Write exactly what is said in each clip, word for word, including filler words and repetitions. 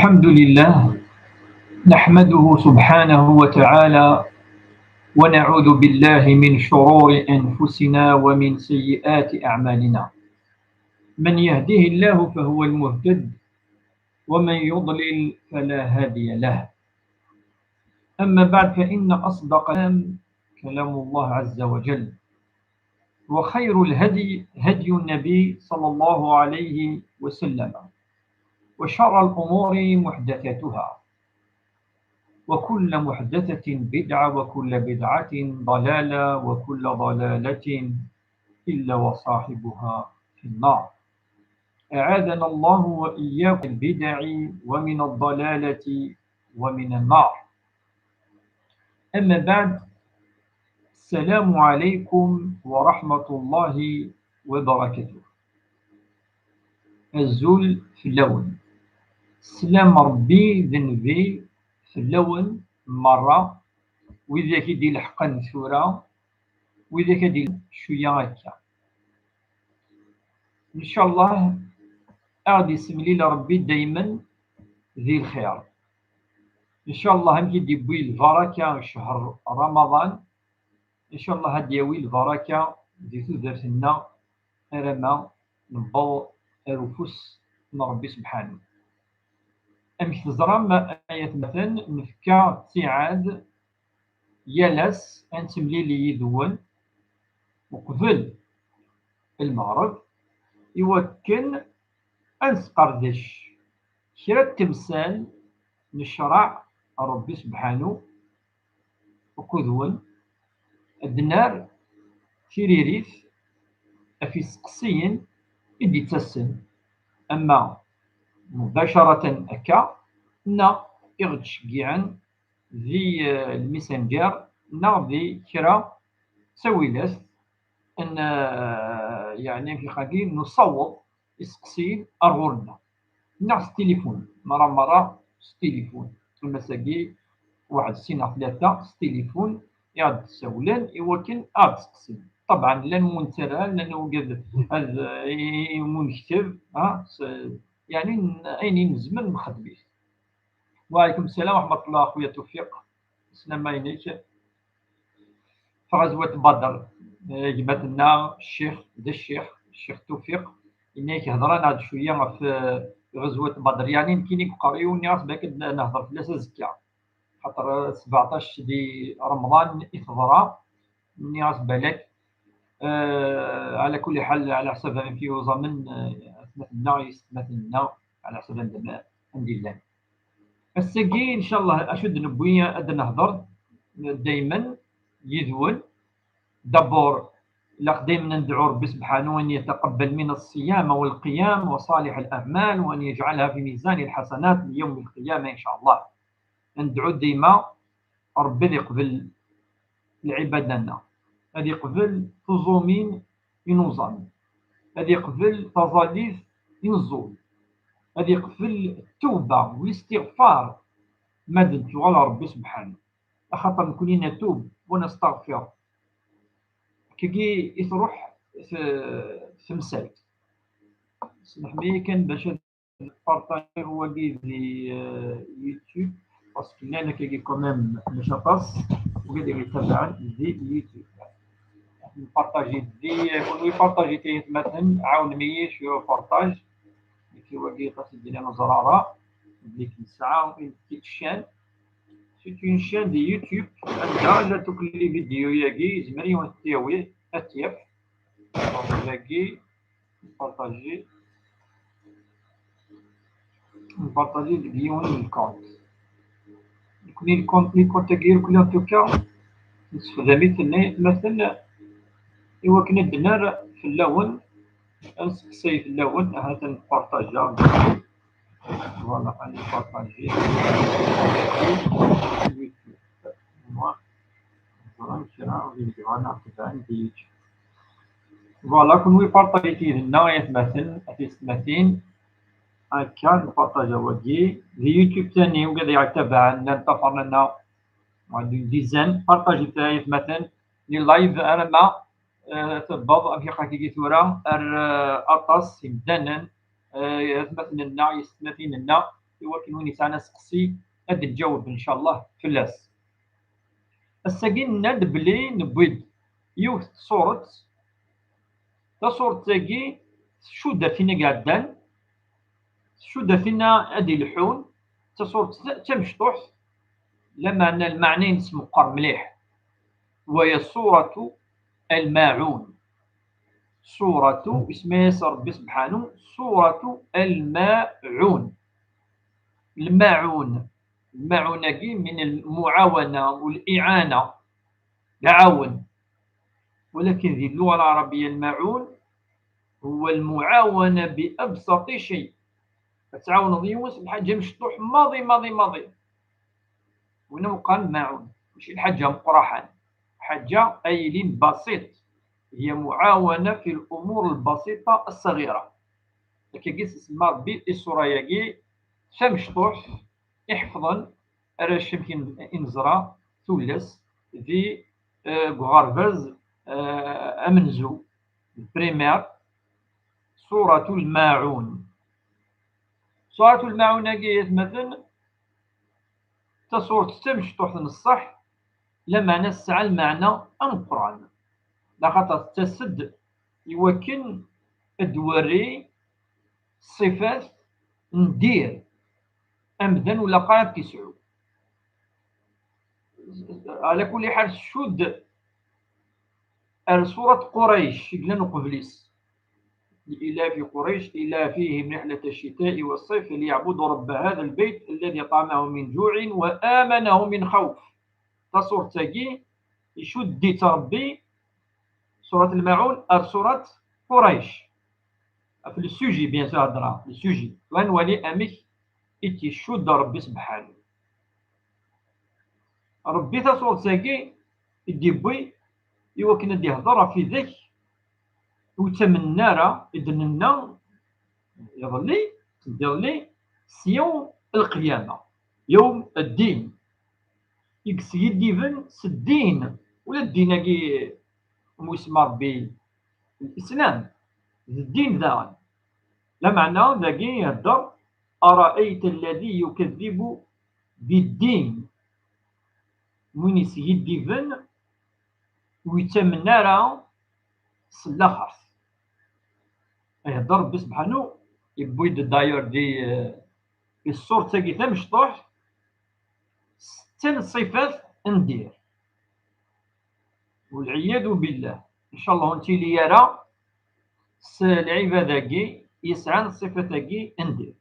الحمد لله، نحمده سبحانه وتعالى، ونعوذ بالله من شرور أنفسنا ومن سيئات أعمالنا. من يهده الله فهو المهتد، ومن يضلل فلا هادي له. أما بعد، فإن أصدق الكلام كلام الله عز وجل، وخير الهدي هدي النبي صلى الله عليه وسلم، وشر الأمور محدثاتها، وكل محدثة بدعة، وكل بدعة ضلالة، وكل ضلالة إلا وصاحبها في النار. أعاذنا الله وإياكم من البدع ومن الضلالة ومن النار. أما بعد، السلام عليكم ورحمة الله وبركاته. Azul fell-awen. Slam Rebbi d Nnbi fell-awen merra, widak i d-ileḥqen tura, widak ad d-ileḥqen cwiya akka. Ncallah, ad ɣ-d-isemlil Rebbi daymen di lxir. Ncallah, amek i d-yewwi lbaraka ccher Ramaḍan, ncallah ad d-yawi lbaraka di tudert-nneɣ arama newweḍ ar ufus n Rebbi subḥanu. Amek teẓram, ay atmaten, nefka ttiɛad yal ass ad nettemlili yid-wen uqbel lmeɣreb, iwakken ad nesqerdec kra n temsal n ccṛeɛ n Rebbi subḥanu ukud-wen, ad d-nerr tiririt ɣef yisteqsiyen i d-ittasen, ama mubacaratan akka, neɣ i ɣ-d-ceggɛen di, eh, lmisenǧer, neɣ di kra ttawilat n, eh, yeɛni, amek iqagi, nusaweḍ iseqsiyen ar ɣur-nneɣ, neɣ s tilifun, mara mara s tilifun. Am ass-agi, waḥed sin neɣ tlata s tilifun i ɣ-d-ssawlen i wakken ad ɣ-d-seqsin. Ṭebɛen, llan win ttarran, llan wigad ad, eh, i, i win nekteb, ha, s-, yeɛni, n-, ayen i nezmer nxeddem-it. Wa ɛlaykum ssalam wa ṛeḥma ṭullah, a xuya Tufiq. Sslama-inek. Ɣazwat Badr, eh, gma-tneɣ, ccix, d ccix, ccix Tufiq, yenna-yak hedṛen-aɣ-d cwiya ɣef, eh, ɣazwat Badr. Yeɛni nekkini deg uqerru-iw nniɣ-as balak ad nehḍer fell-as azekka. Xaṭer, eh, sbeɛṭac di Remḍan i teḍra, nniɣ-as balak, eh, ɛla kulli ḥal, ɛla ḥsab amek i yuẓamen, eh, atmaten-nneɣ, yessetmaten-nneɣ, ɛla ḥsab anda ma, anda i llan. Ass-agi, ncallah, acu d-newwi ad d-nehder daymen yid-wen. D'abord, ilaq daymen ad nedɛu Rebbi subḥanu أن يتقبل منا الصيام والقيام وصالح الأعمال وأن يجعلها في ميزان الحسنات ليوم القيامة إن شاء الله. Ad nedɛu dayma Rebbi ad iqbel lɛibada-nneɣ, ad iqbel tuẓumin i nuẓam, ad iqbel taẓallit i neẓẓul, ad iqbel ttawba, listiɣfar, ma d-nettuɣal ɣer Rebbi subḥanu. Axaṭer nekni natub wa nastaɣfir. Akkagi i truḥ t-, temsalt. Smeḥ-iyi kan bac ad partagiɣ wagi di, euh, YouTube, parce que llan akkagi quand même mačči aṭas wigad i ɣ-ittabaɛen di YouTube. Npartaji di, kunwi partaji tayetmaten, ɛawnem-iyi cwiya partage. Nekki wagi aṭas i d-nniɣ neẓrara, belli nesɛa une petite chaîne. C'est une chaîne de YouTube, anda la tukli vidéo-yagi, yezmer yiwen ad t-yawi, ad t-yaf. Donc, dagi, npartaji. Npartaji deg yiwen n lkont. Nekni lkont, lkont-agi irkelli en tout cas, nessexdam-iten ay atmaten i wakken ad d-nerr fell-awen, ad nseqsay fell-awen, ahat ad npartaja. Voilà, ad npartaji. Voilà, kra wid yebɣan ad tebɛen di YouTube. Voilà, kunwi partajit yid-nneɣ ay atmaten, a tiyessetmatin. Akka, npartaja wagi. Di YouTube tani, wigad i ɣ-ittabaɛen, llan ṭṭafaren-aneɣ, waḥed une dizaine. Partajit ay atmaten, les lives, arama, eh, tebbeḍ, amek iqaq-agi tura, ar, eh, aṭas imdanen, eh, atmaten-nneɣ, yessetmatin-nneɣ, i wakken win yesɛan aseqsi ad d-nǧaweb, ncallah, fell-as. Ass-agi, nenna-d belli newwi-d yiwet n tsuret. Tasuret-agi tcudd ar tin i iɛeddan, tcudd ar tinna ad d-ileḥḥun. D tasuret d tamecṭuḥt, lameɛna lmeɛna-ines meqqer mliḥ. Wa hiya suratu Al-Maɛun. Suratu, isemma-yas Ṛebbi sebḥanu, suratu Al-Maɛun. Lmaɛun. Lmaɛun-agi min al-muɛawana wal-iɛana. Iɛawen. Walakin di lluɣa lɛarabiya, lmaɛun huwa lmuɛawana bi absaṭi cay. Ad tɛawneḍ yiwen s lḥaǧa mecṭuḥ maḍi, maḍi, maḍi. Wina meqqar lmaɛun. Mačči lḥaǧa meqqraḥan. Ḥaǧa ay ilin basit. Hiya muɛawana fi l-umur lbasita as-saɣira. Akkagi s-isemma Ṛebbi i ṣṣura-yagi tamecṭuḥt iḥefḍen arrac amek i n-, i neẓra tullas di, eh, deg uɣerbaz, eh, amenzu, primaire, Suratul Maɛun. Suratul Maɛun-agi, ay atmaten, d tasuret tamecṭuḥt n ṣṣeḥ, lameɛna tesɛa lmeɛna ameqqran, laxaṭer tettas-d i wakken ad d-twerri ṣṣifat n dir amdan ur ilaq ara ad t-isɛu. Ɛla kulli ḥal, tcudd ar surat Qurayc i yellan uqbel-is. لإيلاف قريش إيلافهم رحلة الشتاء والصيف فليعبدوا رب هذا البيت الذي أطعمهم من جوع وآمنهم من خوف. Tasuret-agi icudd-itt Ṛebbi, surat Lmaɛun, ar surat Qurayc. Ɣef le sujet, bien sûr, hedra, le sujet. Ad nwali amek i tt-icudd Ṛebbi sebḥanu. Ṛebbi tasuret-agi i d-yewwi i wakken ad d-ihder ɣef widak ur ttamnen ara, i d-nenna iḍelli, iḍelli, s yawm lqiyama, yawm ddin, i yeskiddiben s ddin, ula d ddin-agi umi isemma Ṛebbi Lislam, d ddin daɣen. Lameɛna dagi ihedder: أرأيت الذي يكذب بالدين. Win yeskiddiben, ur yettamen ara s laxert. Ihedder Ṛebbi sebḥanu, yewwi-d d'ailleurs di, eh, di ṣṣuret-agi tamecṭuḥt, setta n ṣṣifat n dir. Walɛiyadu billah. Ncallah ur nettili ara s lɛibad-agi yesɛan ṣṣifat-agi n dir.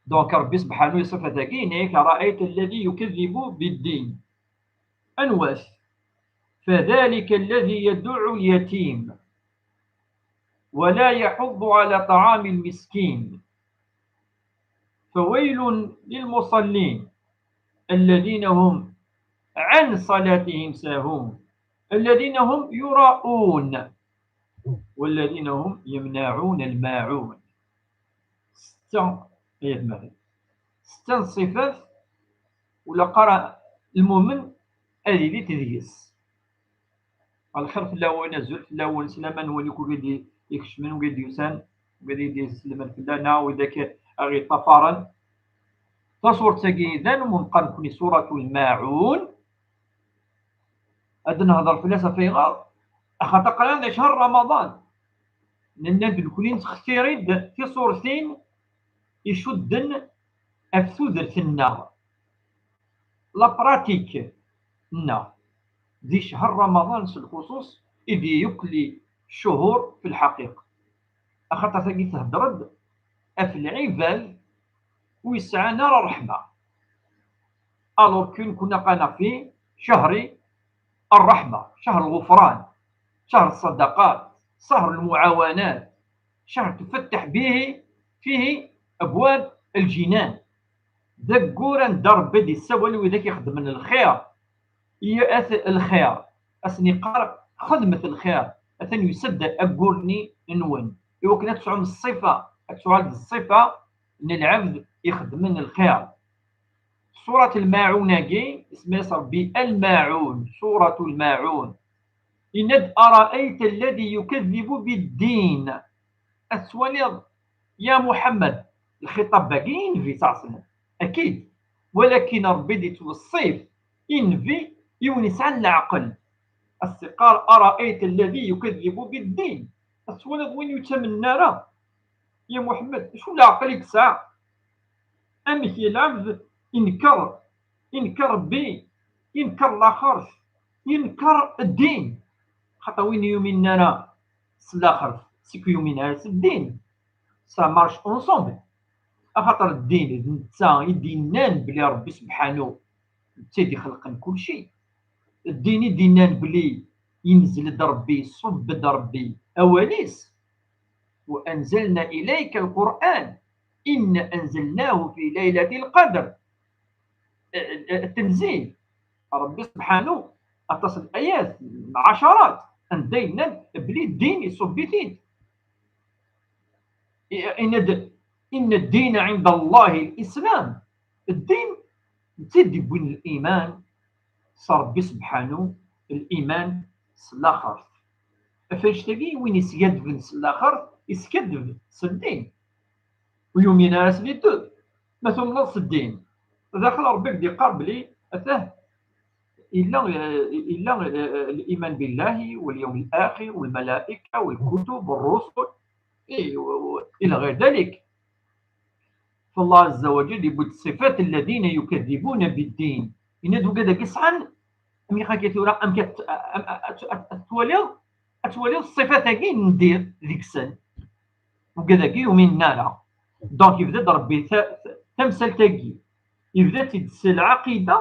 Donc, Ṛebbi sebḥanu, ṣṣifat-agi, yenna-yak: أرأيت الذي يكذب بالدين. Anwa-t? فذلك الذي يدع اليتيم ولا يحض على طعام المسكين. فويل للمصلين الذين هم عن صلاتهم ساهون الذين هم يراءون والذين هم يمنعون الماعون. Setta, ay atmaten. Setta n ṣṣifat ur ilaq ara lmumen ad yili deg-s. Lxir fell-awen, azul fell-awen, sslam-nwen akk wid i d-ikecmen, wid i d-yusan, wid i d-yeslemen fell-aneɣ, wid akk aɣ-yeṭṭafaren. Tasuret-agi d anwa neqqar nekkni Suratul Maɛun. Ad nehder fell-as ɣef ayɣer? Axaṭer aql-aɣ di ccher Ramaḍan. Nenna-d nekkni nettxetir-d tisurtin icudden ɣef tudert-nneɣ, la pratique-nneɣ di ccher Ramaḍan s lxuṣuṣ, i di yakk les cchuhur fi lḥaqiqa. Axaṭer tagi thedder-d ɣef lɛibad ur yesɛan ara ṛṛeḥma. Alors que nekkni aql-aneɣ fi ccher ṛṛeḥma, ccher lɣufran, ccher ṣṣadaqat, ccher lmuɛawanat, ccher tfetteḥ bihi, fihi abwab lǧinan. D aggur anda Ṛebbi d-yessawal i widak ixeddmen lxir. I at lxir, ad sen-iqqar: xedmet lxir, atan yusa-d aggur-nni nwen, i wakken ad tesɛum ṣṣifa, ad tuɣal d ṣṣifa n lɛebd ixeddmen lxir. Surat Lmaɛun-agi, isemma-yas Ṛebbi Al-Maɛun, Surat Lmaɛun. Yenna-d: أرأيت الذي يكذب بالدين. Ad twaliḍ, ya Muḥemmed, Lxiṭab-agi i Nnbi ṣaṣṣlam, akid. Walakin Ṛebbi d-ittweṣṣif i Nnbi, i win yesɛan leɛqel. As-iqqar: أرأيت الذي يكذب بالدين. Ad twaliḍ win ur yettamnen ara. Ya Muḥemmed, acu leɛqel i yesɛa? Amek i lɛebd inker, inker Ṛebbi, inker laxert, inker ddin? Xaṭer win ur yuminen ara s laxert, seg ur yumin ara s ddin, ça marche ensemble. Axaṭer ddin d netta i d-yennan belli Ṛebbi sebḥanu d netta i d-ixelqen kulci. Ddin i d-yennan belli yenzil-d Ṛebbi, iṣubb-d Ṛebbi awal-is. وأنزلنا إليك القرآن إنا أنزلناه في ليلة القدر. Tenzil. Ṛebbi sebḥanu, aṭas n ayat, ɛacarat, anda yenna-d belli ddin iṣubb-it-id. Yenna-d: إن الدين عند الله الإسلام. Ddin d tid yewwin liman s Ṛebbi sebḥanu, liman s laxert. Ɣef annect-agi, win yeskadben s laxert, yeskaddeb s ddin. Ur yumin ara s les deux. Ma tumneḍ s ddin, daxel Ṛebbi i k-d-iqqar belli atah, yella, yella, eh, الإيمان بالله واليوم الآخر والملائكة والكتب والرسل، إيه، و-، و-، إلى غير ذلك. فالله عز وجل يبد صفات الذين يكذبون بالدين. Yenna-d wigad-agi sɛan, amek akka tura, amek ad t-, am-, ad t-, ad t-, ad twaliḍ, ad twaliḍ ṣṣifat-agi n dir deg-sen. Wigad-agi ur uminen ara. Donc, yebda-d Ṛebbi ta-, ta-, tamsalt-agi. Yebda-tt-id s lɛaqida,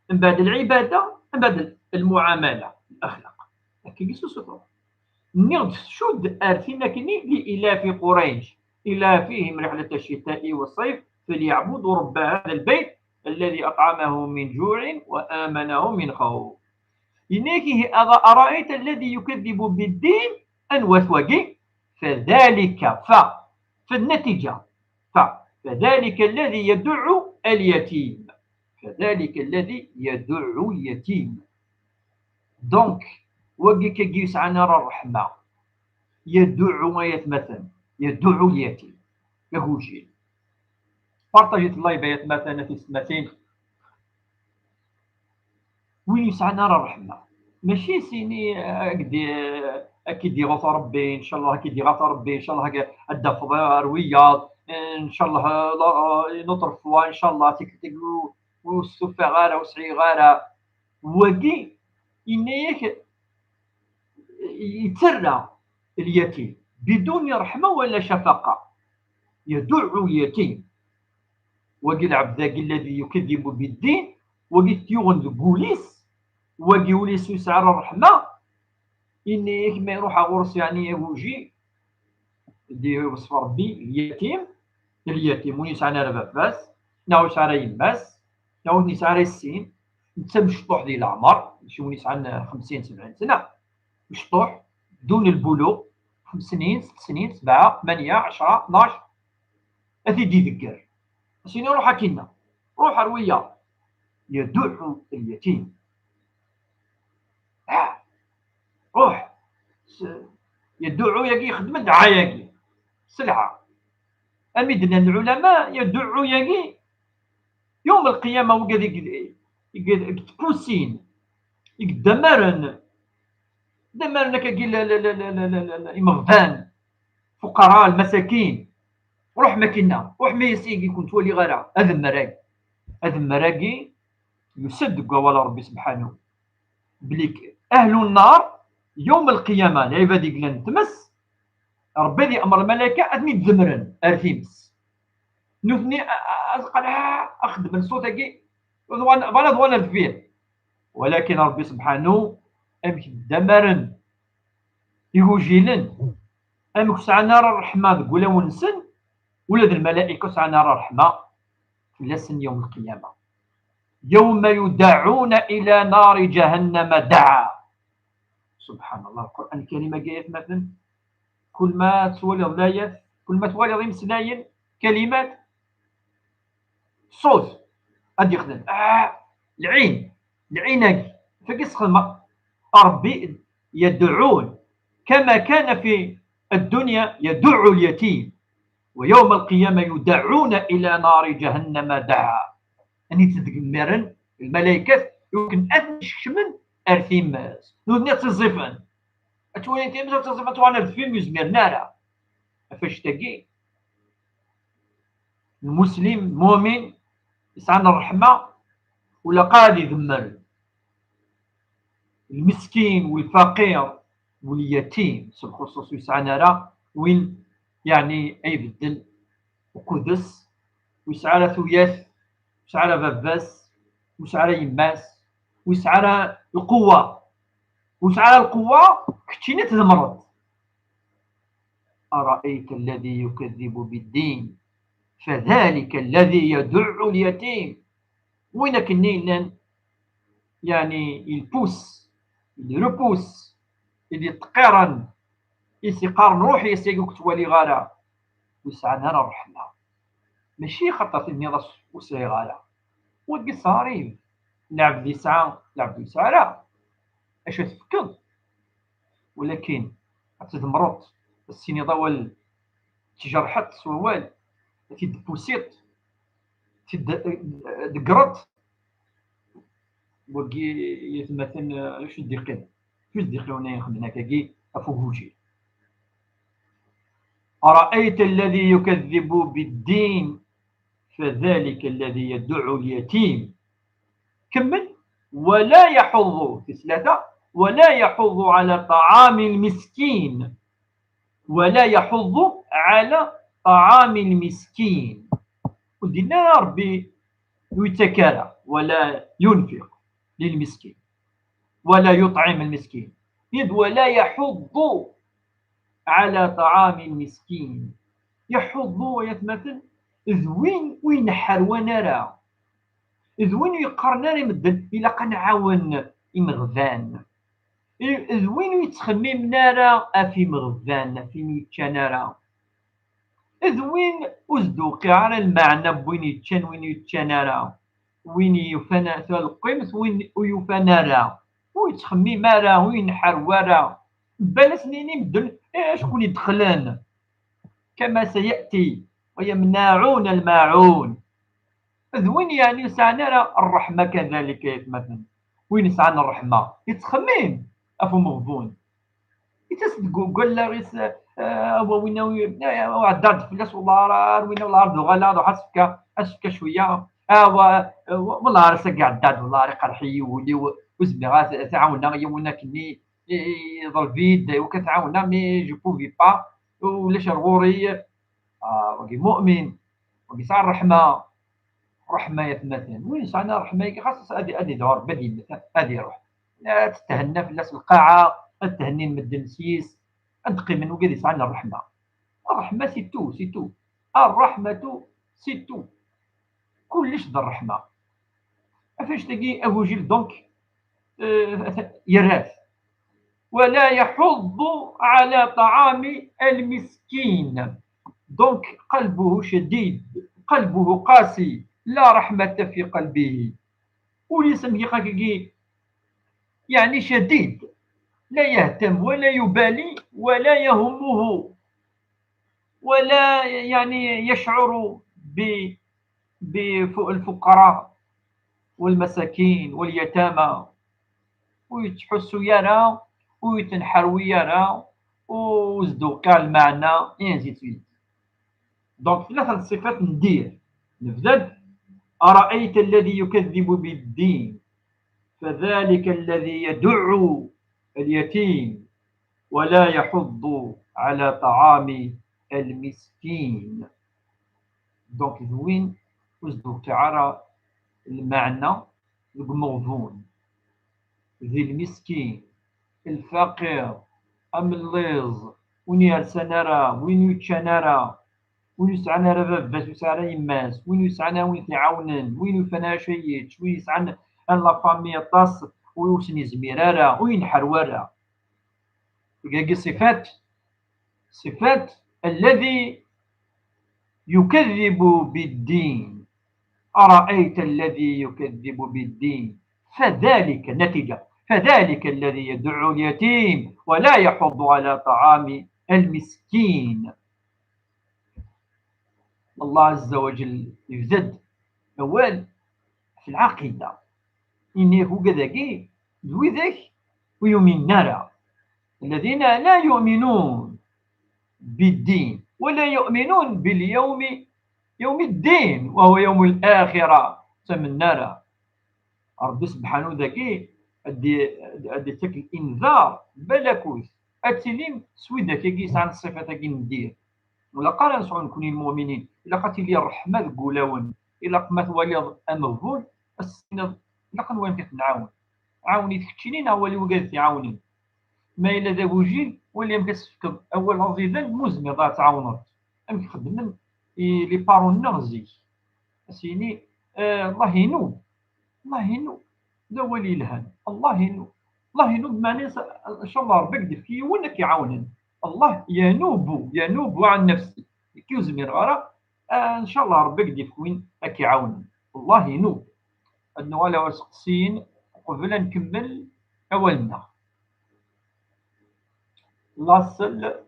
mbeɛd lɛibada, mbeɛd lmuɛamala, laxlaq. Akka i s-usuter. Nniɣ-d tcudd ar tin akkenni: لإيلاف قريش إيلافهم رحلة الشتاء والصيف فليعبدوا رب هذا البيت الذي أطعمهم من جوع وآمنهم من خوف. Yenna-yak ihi: أرأيت الذي يكذب بالدين. Anwa-t wagi? فذلك, ف, في النتيجة, ف, فذلك الذي يدع اليتيم. فذلك الذي يدع اليتيم. Donc, wagi kagi yesɛan ara ṛṛeḥma. Yaduɛu ay atmaten, yaduɛu lyatim, agujil. Partagit live ay atmaten, a tisetmatin. Win yesɛan ara ṛṛeḥma. Mačči s ini, eh, ak-d-, eh, ad k-id-iɣuṭ Ṛebbi, ncallah ad k-id-iɣuṭ Ṛebbi, ncallah ad d-tafeḍ ar wiyaḍ, eh, ncallah, eh, la, eh, une autre fois, ncallah, tikkelt-agi ur, ur stufaɣ ara, ur sɛiɣ ara. Wagi, yenna-yak, yettarra lyatim, biduni ṛṛeḥma wala cafaqa. Yaduɛu lyatim. Wagi lɛebd-agi الذي يكذب بالدين, wagi t-yuɣen deg wul-is, wagi ul-is ur yesɛi ara ṛṛeḥma, yenna-yak ma iruḥ ɣur-s, yeɛni, agujil, d-iweṣṣef Ṛebbi lyatim, lyatim win yesɛan ara baba-s, neɣ ur yesɛi ara yemma-s, neɣ ur yesɛi ara yessin, netta mecṭuḥ di leɛmeṛ, mačči win yesɛan xemsin, sebɛin sna, mecṭuḥ, dun lbuluɣ, xems snin, sett snin, sebɛa, tmanya, ɛecṛa, tnac, ad t-id-idegger. As-ini: "Ruḥ akkinna, ruḥ ar wiyaḍ." Yaduɛu lyatim. Ah, ruḥ. S-, yaduɛu yagi ixeddem ddeɛaya-agi. Sselɛa. Am i d-nnan lɛulama, yaduɛu yagi, yawm lqiyama, wigad i g-, i g-, i yettpusin, i yeddamaren, ddamaren akkagi la, la, imeɣban, fuqara, lmasakin. Ruḥ makinna, ruḥ ma yas-, igi kun ttwaliɣ ara. Ademmer-agi, ademmer-agi yusa-d deg wawal n Ṛebbi sebḥanu, belli ahlu nnar yawm lqiyama, lɛibad i yellan n tmes, Ṛebbi ad yamr lmalayka ad ten-id-demmren ar times. Nutni a, a, a, a, a xedmen ṣṣut-agi, bɣan, bɣan ad uɣalen ar deffir. Walakin Ṛebbi sebḥanu, amek ddamaren igujilen, amek ur sɛan ara ṛṛeḥma deg wulawen-nsen, ula d lmalayka ur sɛan ara ṛṛeḥma fell-asen yawm lqiyama. يوم يدعون إلى نار جهنم دعا. Subḥanallah, Lqur'an Lkarim-agi, ay atmaten, kul ma twaliḍ layat, kul ma twaliḍ imeslayen, kalimat, ṣṣut, ad yexdem, ah, lɛin, lɛin-agi, fagi sxedma, Ṛebbi yaduɛu, kama kana fi ddunya yaduɛu lyatim. ويوم القيامة يدعون إلى نار جهنم دعا. Ad ten-id-ttdemmiren lmalaykat i wakken ad ten-skecmen ar times. Nutni ad tt-iẓẓifen. Ad twalin times, ad tt-iẓẓifen, ad tuɣalen ar deffir, ur zmiren ara. Ɣef wannect-agi, lmuslim, lmumin, yesɛan ṛṛeḥma, ur ilaq ara ad idemmer lmiskin, walfaqir, walyatim, s lxuṣuṣ ur yesɛan ara win, yeɛni, ay ibeddel ukud-is, ur yesɛi ara tuyat, ur yesɛi ara baba-s, ur yesɛi ara yemma-s, ur yesɛi ara lqewwa. Ur yesɛi ara lqewwa, keččini ad tdemmreḍ. أرأيت الذي يكذب بالدين فذلك الذي يدع اليتيم. Win akken yellan, yeɛni, il pousse, il repousse, i d-yettqiren, i s-yeqqaren: "Ruḥ, a sidi, ur k-ttwaliɣ ara." Ur sɛan ara ṛṛeḥma. Mačči xaṭer tenniḍ-as ur sɛiɣ ara. Wagi ṣṣarif. Lɛebd yesɛa, lɛebd ur yesɛi ara. Acu tefkeḍ? Walakin ad tdemmreḍ, ad s-tiniḍ awal, tjerḥeḍ s wawal, ad t-id-tpusiḍ, ad t-id-ḍeggreḍ. Wagi, yatmaten, acu d-iqqimen? Acu d-iqqimen ay ixedmen akkagi ɣef ugujil? أرأيت الذي يكذب بالدين فذلك الذي يدع اليتيم. Kemmel. ولا يحض, tis tlata, ولا يحض على طعام المسكين. ولا يحض على طعام المسكين. Ur d-yenni ara Ṛebbi ur yettak ara, ولا ينفق للمسكين، ولا يطعم المسكين. Yenna-d: "ولا يحض على طعام المسكين." Iḥuḍ, ay atmaten, d win ur ineḥḥerwan ara, d win ur yeqqaren ara i medden: "Ilaq ad nɛawen imeɣban." D win ur yettxemmimen ara ɣef imeɣban, ɣef win ur yeččan ara. D win ur s-d-tewqiɛ ara lmeɛna n win yeččan, win ur yeččan ara, win yufan talqimt, win ur yufan ara, ur yettxemmim ara, ur yenḥerw ara. Bal ad s-nini medden: "Eh, acu ken-idexlen?" كما سيأتي، ويمنعون الماعون. D win, yeɛni, ur sɛan ara ṛṛeḥma. Kadalik, ay atmaten, win yesɛan ṛṛeḥma yettxemmim ɣef umeɣbun. Ittas-d deg wallaɣ-is, eh, "Awa, winna, eh, ɛeddaɣ-d fell-as, wellah ar, ar winna, wellah ar d-uɣaleɣ, ad ruḥeɣ ad s-fkeɣ, ad s-fkeɣ cwiya. Awa, eh, wellah ar ass-agi ɛeddaɣ-d, wellah ar iqerḥ-iyi wul-iw, ur zmireɣ ad t-ɛawneɣ, yiwen akkenni, eh, iḍleb-iyi-d, iwakken ad t-ɛawneɣ, mais je pouvais pas, ulac ar ɣur-i." Ah, wagi mu'min, wagi yesɛa ṛṛeḥma. Ṛṛeḥma, ay atmaten. Win yesɛan ṛṛeḥma-agi, xas ad, ad idɛu Ṛebbi ad yemmet, ad iṛuḥ. Ad tethenna fell-as lqaɛa, ad thennin medden s yis, ad d-qqimen wigad yesɛan ṛṛeḥma. Ṛṛeḥma, c'est tout, c'est tout. Ṛṛeḥmatu, c'est tout. Kullec d ṛṛeḥma. Ɣef wannect-agi, agujil, donc, euh, yerra-t. ولا يحض على طعام المسكين. Donc, قلبه شديد، قلبه قاسي، لا رحمة في قلبه. Ul-is, am, yeqqar-agi, يعني شديد، لا يهتم ولا يبالي ولا يهمه ولا، يعني، يشعر ب-، بالفقراء والمساكين واليتامى، ur yettḥussu ara, ur yettenḥerwi ara, ur s-d-tewqiɛ lmeɛna, et ainsi de suite. Donc, tlata n ṣṣifat n dir. Nebda-d: أرأيت الذي يكذب بالدين فذلك الذي يدع اليتيم ولا يحض على طعام المسكين. Donc, d win ur s-d-tewqiɛ ara lmeɛna deg umeɣbun, di lmiskin, lfaqir, amelliẓ, win ur yersan ara, win ur yeččan ara, win ur yesɛan ara baba-s, ur yesɛi ara yemma-s, win ur yesɛan ara win t-iɛawnen, win ur yufan ara acu ara yečč, win yesɛan la famille aṭas, ur sen-yezmir ara, ur yenḥerw ara. Tagi ṣṣifat, ṣṣifat الذي يكذب بالدين. أرأيت الذي يكذب بالدين فذلك، نتيجة، فذلك الذي يدع اليتيم ولا يحض على طعام المسكين. Allah Azza wa Jal yebda-d awal ɣef lɛaqida. Ini-ak ugad-agi d widak ur yuminen ara. الذين لا يؤمنون بالدين ولا يؤمنون باليوم، يوم الدين، وهو يوم الآخرة. Ur ttamen ara. Ṛebbi sebḥanu dagi ad d-, ad d-ittak linzar, balakut ad tilim s widak-agi yesɛan ṣṣifat-agi n ddir. Ur ilaq ara nesɛu nekni lmuminin, ilaq ad tili ṛṛeḥma deg wulawen. Ilaq ma twaliḍ ameɣbun, ad s-tiniḍ, ilaq ad nwali amek ad t-nɛawen. Ɛawen-it keččini neɣ wali wigad t-iɛawnen. Ma yella d agujil, wali amek ad s-tefkeḍ awal aẓidan, ma ur tezmireḍ ad tɛawneḍ. Amek xeddmen i les parents-nneɣ zik. Ad s-yini, eh, Allah inu, Allah inu, d awal yelhan. Allah inu, Allah inu, bmeɛna, ncallah Ṛebbi ad k-d-yefk yiwen ad k-iɛawnen. Allah yanubu, yanubu ɛan nafsi. Nekki ur zmireɣ ara, ah, ncallah Ṛebbi ad k-d-yefk win ad k-iɛawnen. Allah inu. Ad nuɣal ar useqsiyen uqbel ad nkemmel awal-nneɣ. Laṣel,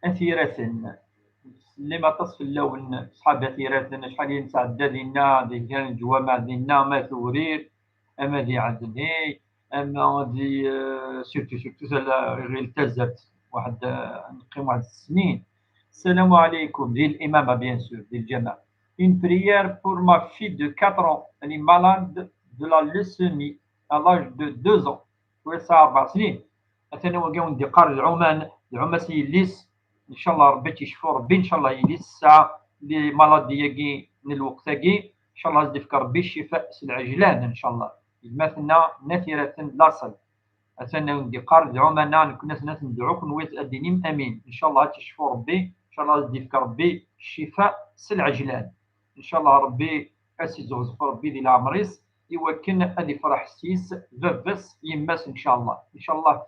At Yiraten. Ttsellim aṭas fell-awen, ṣṣḥab At Yiraten, acḥal i nesɛedda dinna, di kra n leǧwameɛ dinna, ama Tewrirt, ama di Ɛedni, ama di, eh, surtout, surtout, tala, ɣer Tazart, waḥed, eh, neqqim waḥed snin. السلام عليكم, di Limama, bien sûr, di lǧameɛ. Une prière pour ma fille de quatre ans, elle est malade de la leucémie à l'âge de deux ans. Ur yesɛa ṛebɛa snin. Atan wagi awen-d-iqqar d Ɛuman, d Ɛumas yelli-s. Ncallah Ṛebbi ad tt-yecfu Ṛebbi, ncallah yelli-s tesɛa les maladies-agi n lweqt-agi. Ncallah ad s-d-yefk Ṛebbi ccifa s lɛejlan, ncallah. Gma-tneɣ n At Yiraten d laṣel. Atan awen-d-iqqar d Ɛuman, nekkni ad ten-, ad ten-nedɛu, kenwi ad d-tinim amin. Ncallah ad tt-yecfu Ṛebbi, ncallah ad s-d-yefk Ṛebbi ccifa s lɛejlan. Ncallah Ṛebbi ad s-izzuɣzef Ṛebbi di leɛmer-is, i wakken ad ifreḥ s-yes baba-s, yemma-s, ncallah. Ncallah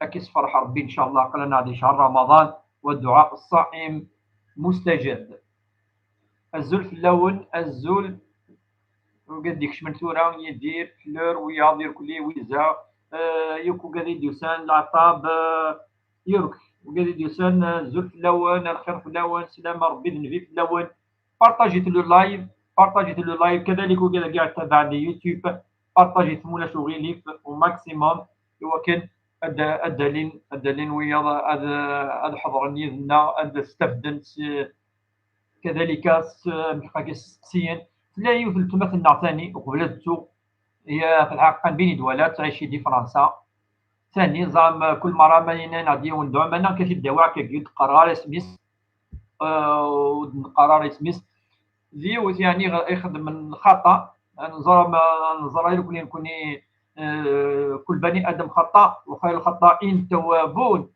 ad k-isferḥ Ṛebbi, ncallah, aql-aneɣ di ccher Ramaḍan, wa dduɛa ṣṣaim mustajab. Azul fell-awen, azul. Ugad d-ikecmen tura, Yidir, Fleur, wiyaḍ, irkelli, wiza, eh, yakk ugad i d-yusan, Leɛṭab, eh, Yurk, ugad i d-yusan, eh, azul fell-awen, lxir fell-awen, sslama Ṛebbi d nnbi fell-awen. Partagit le live, partagit le live, kadalik ugad-agi ad tabaɛen di YouTube, partagit ma ulac uɣilif au maximum, i wakken ad, ad d-alin, ad d-alin wiyaḍ, ad, ad ḥeḍren yid-nneɣ, ad stafden s, kadalika s, amek agi, s isteqsiyen. Tella yiwet n weltma-tneɣ tani, uqbel ad ttuɣ, هي في الحقيقة n Béni Douala, tettɛici di Fransa. Tani, ẓram, kul mara ma yenna-aneɣ-d yiwen d Ɛuman, akka t-id-awiɣ, akka ur d-qqareɣ ara isem-is, eh, ur d-neqqar ara isem-is. D yiwet, yeɛni, ixeddmen lxaṭa. Neẓra ma, neẓra irkelli nekkni, eh, كل بني آدم خطاء وخير الخطائين التوابون.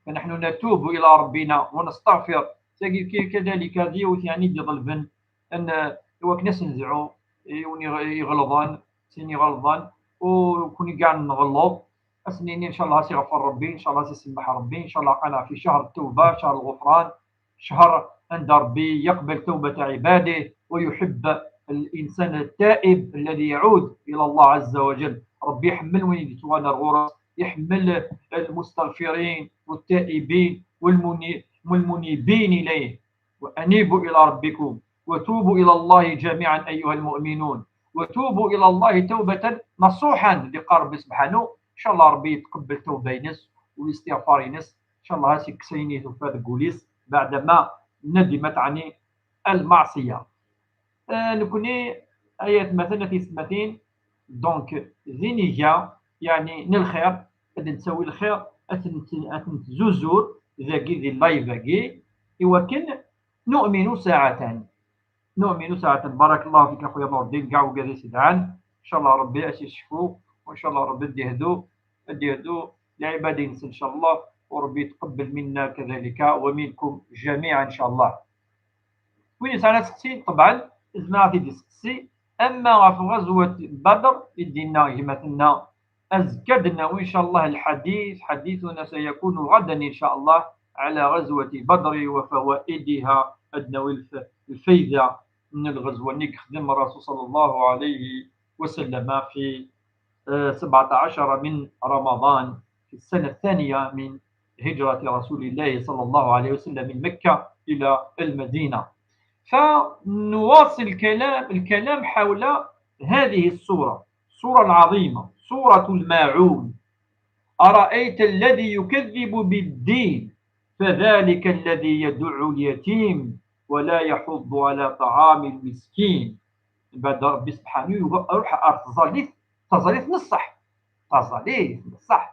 فنحن نتوب إلى ربنا ونستغفر. Tagi k-, kadalika d yiwet, yeɛni, d-iḍelben an, i wakken ad s-nezɛu i win iɣ-, iɣelḍen, sin iɣelḍen, u nekkni kkaɛ nɣelleḍ, ad s-nini, ncallah, ad s-iɣfer Ṛebbi, ncallah, ad s-isemmeḥ Ṛebbi, ncallah, aql-aneɣ fi ccher ttawba, ccher lɣufran, ccher anda Ṛebbi yaqbal tawbat ɛibadih, wa yuḥibb الإنسان التائب الذي يعود إلى الله عز وجل. Ṛebbi iḥemmel win i d-yettɣalan ɣur-s, iḥemmel المستغفرين والتائبين والمني-، والمنيبين إليه. وأنيبوا إلى ربكم وتوبوا إلى الله جميعا أيها المؤمنون وتوبوا إلى الله توبة نصوحا, d-iqqar Ṛebbi subḥanu. Ncallah Ṛebbi yetqebbel tawba-ines u listiɣfar-ines. Ncallah ad s-ikkes ayen i tufa deg wul-is, بعدما ندمت عن المعصية. Eh, nekkni, ay atmaten, a tiyessetmatin, donc, d iniga, yeɛni, n lxir, ad nettawi lxir, ad ten-, ad ten-nettzuzzur dagi di live-agi, i wakken نؤمن ساعة. نؤمن ساعة. بارك الله فيك أخويا نور الدين, kkaɛ ugad i s-idɛan. Ncallah Ṛebbi ad s-yecfu, وإن شاء الله Ṛebbi ad d-yehdu, ad d-yehdu lɛibad-ines, ncallah, u Ṛebbi yetqebbel منا كذلك ومنكم جميعا, ncallah. Win yesɛan aseqsi, ṭebɛen, yezmer ad t-id-iseqsi. Ama ɣef ɣazwat Badr, i d-yenna gma-tneɣ, azekka ad d-nawi, ncallah, الحديث، حديثنا سيكون غدا إن شاء الله على غزوة بدر وفوائدها, ad d-nawi lf-, lfayda n lɣezwa-nni i yexdem Ṛṛasul صلى الله عليه وسلم في, eh, سبعة عشر من رمضان في السنة الثانية من هجرة رسول الله صلى الله عليه وسلم من مكة إلى المدينة. فنواصل الكلام، الكلام حول هذه السورة، السورة العظيمة، سورة الماعون. أرأيت الذي يكذب بالدين فذلك الذي يدع اليتيم ولا يحض على طعام المسكين. Mbeɛd Ṛebbi subḥanahu iruḥ ar tẓallit, taẓallit n ṣṣeḥ, taẓallit n ṣṣeḥ.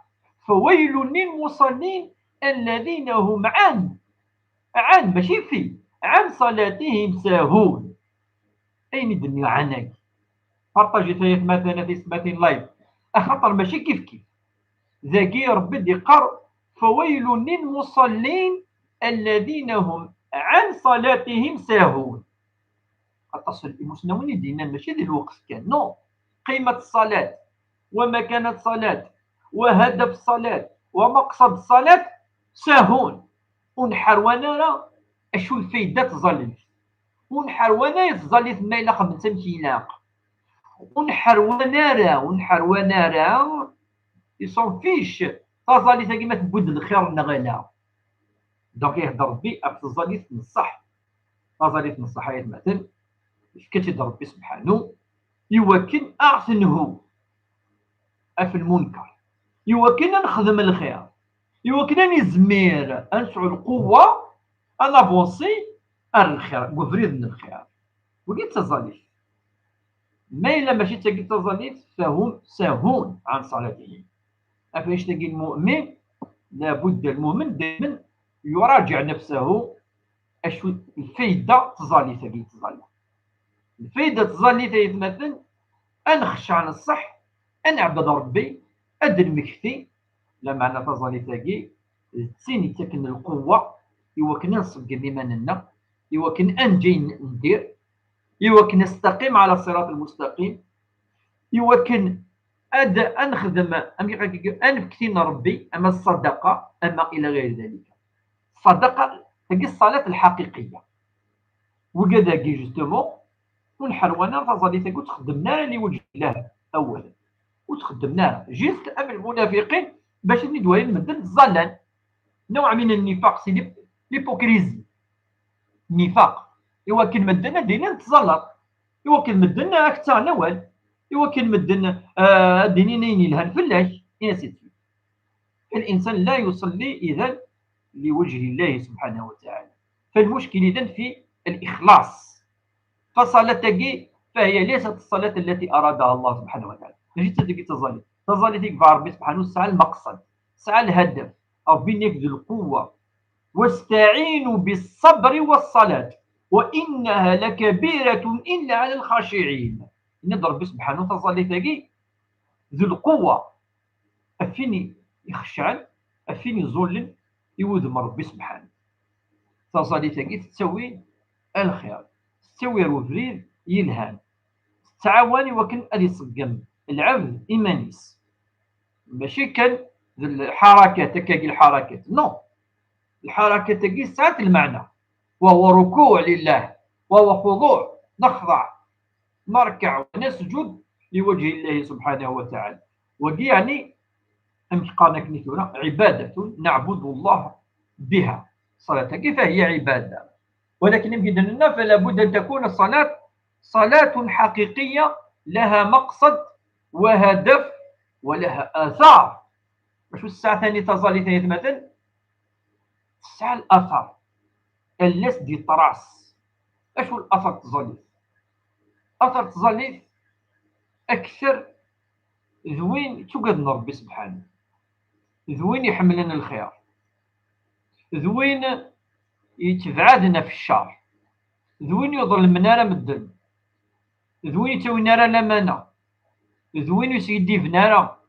فويل للمصلين الذين هم عن عن ماشي في عن صلاتهم ساهون. Ayen i d-nniɣ ɛanagi, partajit ay atmaten, a tiyessetmatin, live, axaṭer mačči kif kif. Dagi Ṛebbi d-iqqar: فويل للمصلين الذين هم عن صلاتهم ساهون. Aṭas n imusnawen i d-yennan mačči d lweqt kan, non, قيمة الصلاة ومكانة الصلاة وهدف الصلاة ومقصد الصلاة ساهون. Ur nḥerwan ara acu lfayda n tẓallit. Ur nḥerwan ara tẓallit ma yella xedment amek ilaq. Ur nḥerwan ara, ur nḥerwan ara, ils s'en fichent, taẓallit-agi ma tewwi-d lxir neɣ ala. Donc ihder Ṛebbi ɣef tẓallit n ṣṣeḥ. Taẓallit n ṣṣeḥ, ay atmaten, yefka-tt-id Ṛebbi subḥanu iwakken a ɣ-tenhu ɣef lmunker, iwakken a nexdem lxir, iwakken a nizmir a nesɛu lquwwa a navansi ar lxir, deg ubrid n lxir. Wagi d taẓallit. Ma yella mačči d tagi d taẓallit, فهم ساهون عن صلاتهم. Ɣef annect-agi lmu'min, لابد lmu'min daymen يراجع نفسه, acu lfayda n tẓallit-agi yettẓalla. Lfayda n tẓallit, ay atmaten, a nxecceɛ neṣṣeḥ, a neɛbed Ṛebbi, ad d-nmekti, lameɛna taẓallit-agi d tin yettaken lquwwa iwakken a nṣeggem iman-nneɣ, iwakken a neǧǧ ayen ndir, iwakken نستقيم على الصراط المستقيم, iwakken ad, ad nexdem, amek i, ad nefk tin n Ṛebbi, ama ṣṣadaqa, ama ila ɣayri dalika. Ṣṣadaqa, tagi ṣṣalat lḥaqiqiyya. Wigad-agi, justement, ur nḥerwan ara taẓallit-agi, ur tt-xeddmen ara liwajhi llah awalen. Ur tt-xeddmen ara. Juste am lmunafiqin, bac ad ten-id-walin medden ttẓallan. Nawɛ min nnifaq, c'est l'hyp-, l'hypocrisie. Nnifaq. Iwakken medden ad d-inin tettẓallaḍ. Iwakken medden ad k-ttaɣen awal. Iwakken medden, ah, ad d-inin ayen yelhan fell-ak. Et ainsi de suite. فالإنسان لا يصلي إذن لوجه الله سبحانه وتعالى. فالمشكل إذن في الإخلاص. فالصلاة-agi, فهي ليست الصلاة التي أرادها الله سبحانه وتعالى. Mačči d tagi taẓallit. Taẓallit i yebɣa Ṛebbi subḥanu tesɛa lmeqsed, tesɛa lhadaf. Ṛebbi yenna-k d lquwwa. واستعينوا بالصبر والصلاة وإنها لكبيرة إلا على الخاشعين. Yenna-d Ṛebbi subḥanu taẓallit-agi d lquwwa. Ɣef win ixeccɛen, ɣef win iẓullen i wudem n Ṛebbi subḥanu. Taẓallit-agi tettawi a lxir, tettawi ar ubrid yelhan, tettɛawan i wakken ad iṣeggem lɛebd iman-is. Mačči kan d lḥarakat, akkagi lḥarakat. Non. Lḥarakat-agi sɛant lmeɛna. وهو ركوع لله، وهو خضوع، نخضع، نركع ونسجد لوجه الله سبحانه وتعالى. Wagi yeɛni, amek qqaren akken i tura, عبادة نعبد الله بها. الصلاة-agi فهي عبادة. ولكن يمكن أن، فلا بد أن تكون الصلاة صلاة حقيقية لها مقصد وهدف ولها آثار. Acu tesɛa tani taẓallit, ay atmaten? Tesɛa l'athar. Elle laisse des traces. Acu l'athar n tẓallit? Athar n tẓallit akter d win yettugaden Ṛebbi subḥanu, d win iḥemmlen lxir, d win yettebɛaden ɣef ccer, d win ur ḍelmen ara medden, d win yettawin ara lamana, d win ur skiddiben ara,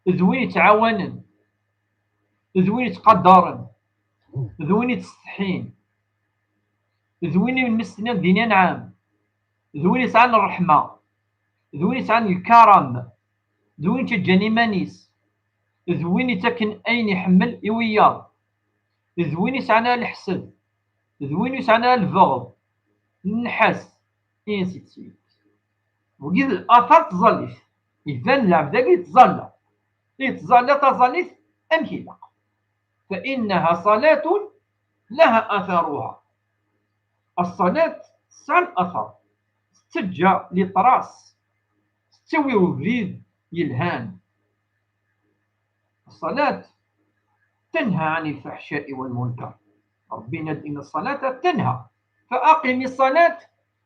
d win yettɛawanen, d win yettqadaren, d win yettsetḥin, d win i mi s-tenniḍ din anɛam, d win yesɛan ṛṛeḥma, d win yesɛan lkaram, d win yettaǧǧan iman-is, d win yettaken ayen iḥemmel i wiyaḍ, d win yesɛan ara leḥsed, d win yesɛan ara lbeɣḍ, nnḥas, et ainsi de suite. Wagi d l'athar n tẓallit. Iban lɛebd-agi yettẓalla. Yettẓalla taẓallit amek ilaq. فإنها صلاة لها أثرها. الصلاة تسعى الأثر، تتجه لطراس، تتوي وبريد يلهان. الصلاة تنهى عن الفحشاء والمنكر. ربنا إن الصلاة تنهى، فأقم الصلاة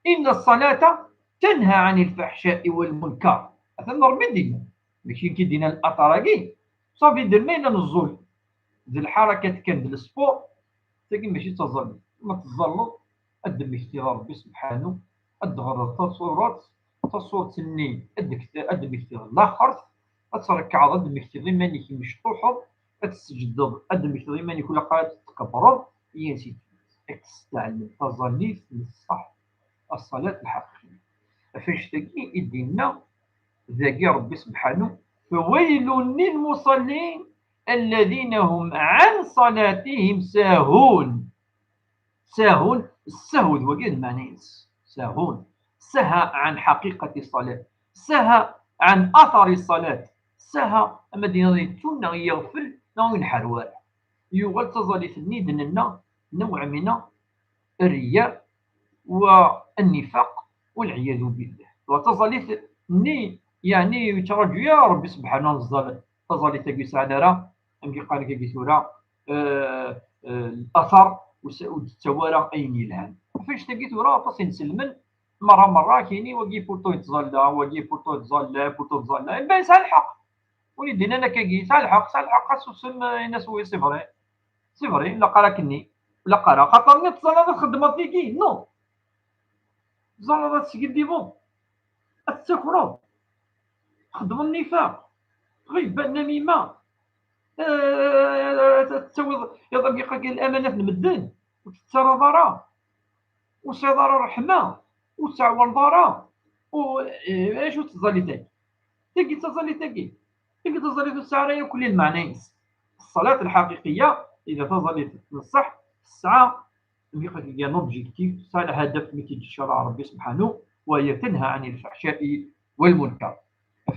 إن الصلاة تنهى عن الفحشاء والمنكر. أثنى ربي دينا، ماشي كي دينا الأثر أكي. صافي، دير ما إلا نزول. ذي الحركات كان ذي السبور، تاكي ماشي تظل. ما تظل، أدمك تي ربي سبحانه، أدغر تصورات، تصورة النين، أدك، أدمك تي الآخر، أتركع، أدمك تي ضمانك مشطوحة، أتسجد، أدمك تي ضمانك ولا قاعد تتكبر، يا سيدي. أتستعلم تظليت من الصح، الصلاة الحقيقية. فاش تاكي يدينا، ذاكي ربي سبحانه، فويل للمصلين الذين هم عن صلاتهم ساهون. ساهون، السهو ذو وجه المعنى، ساهون، سهى عن حقيقة الصلاة، سهى عن أثر الصلاة، سهى أما دين يتون يغفل نو ينحر وارع. يوغل تظلي في النيد ننا نوع من الرياء والنفاق والعياذ بالله. وتظلي يعني يترجو يا ربي سبحانه الظالم. تظلي تاكي سعنا راه، أمكي قال لك ثورة، آه، آه، الأثر وس-، وتتوارى أين يلهان. فاش تاكي ثورة فاصل نسلمن، مرة مرة كيني وقي بوطو يتظلى، وقي بوطو يتظلى، بوطو يتظلى. إبان سعى الحق. وليدينا أنا كاكي، سعى الحق، سعى الحق، خاصو سم الناس وي سي فري. سي فري، لا قرا كني، لا قرا. خاطر ني تظلى تخدم فيكي، نو. تظلى تسقي ديفون. أتسكرو. تخدم النفاق. غيبة، النميمة. آه، تسوي، يضرب يقاك الأمانة في المدن. وتتسرى ضرا. وسيضرى الرحمة. وتعوى الضرا. و، إيه، إيش وتظلي تاكي؟ تاكي تظلي تاكي. تاكي تظلي في السعر يا كل المعنى. الصلاة الحقيقية إذا تظلي في الصح، الساعة يقول لك لوبجيكتيف، سعى الهدف اللي كيجي الشرع ربي سبحانه، وهي تنهى عن الفحشاء والمنكر.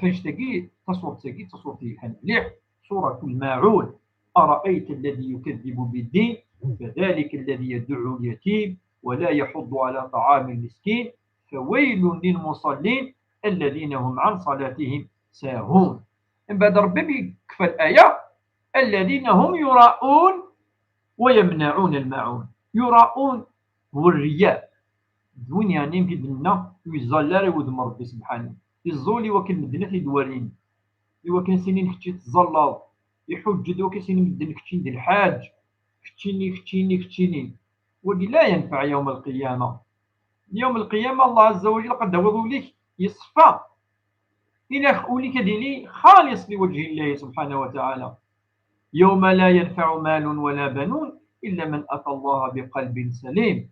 فاش تاكي تصور، تاكي تصور فيه الحال مليح، سورة الماعون. أرأيت الذي يكذب بالدين فذلك الذي يدع اليتيم ولا يحض على طعام المسكين فويل للمصلين الذين هم عن صلاتهم ساهون. من بعد ربي بيكفى الآية، الذين هم يراءون ويمنعون الماعون. يراءون هو الرياء. دوين يعني كي دنا يزال لا يود ربي سبحانه. يزولي وكل مدينة يدوالين. إوا كان سنين كتشي تزلط، يحج دو كان سنين مدن كتشي ندير الحاج، كتشيني، كتشيني، كتشيني. ودي لا ينفع يوم القيامة. يوم القيامة الله عز وجل قد هو ليك يصفى. إلى أوليك ديلي خالص لوجه الله سبحانه وتعالى. يوم لا ينفع مال ولا بنون إلا من أتى الله بقلب سليم.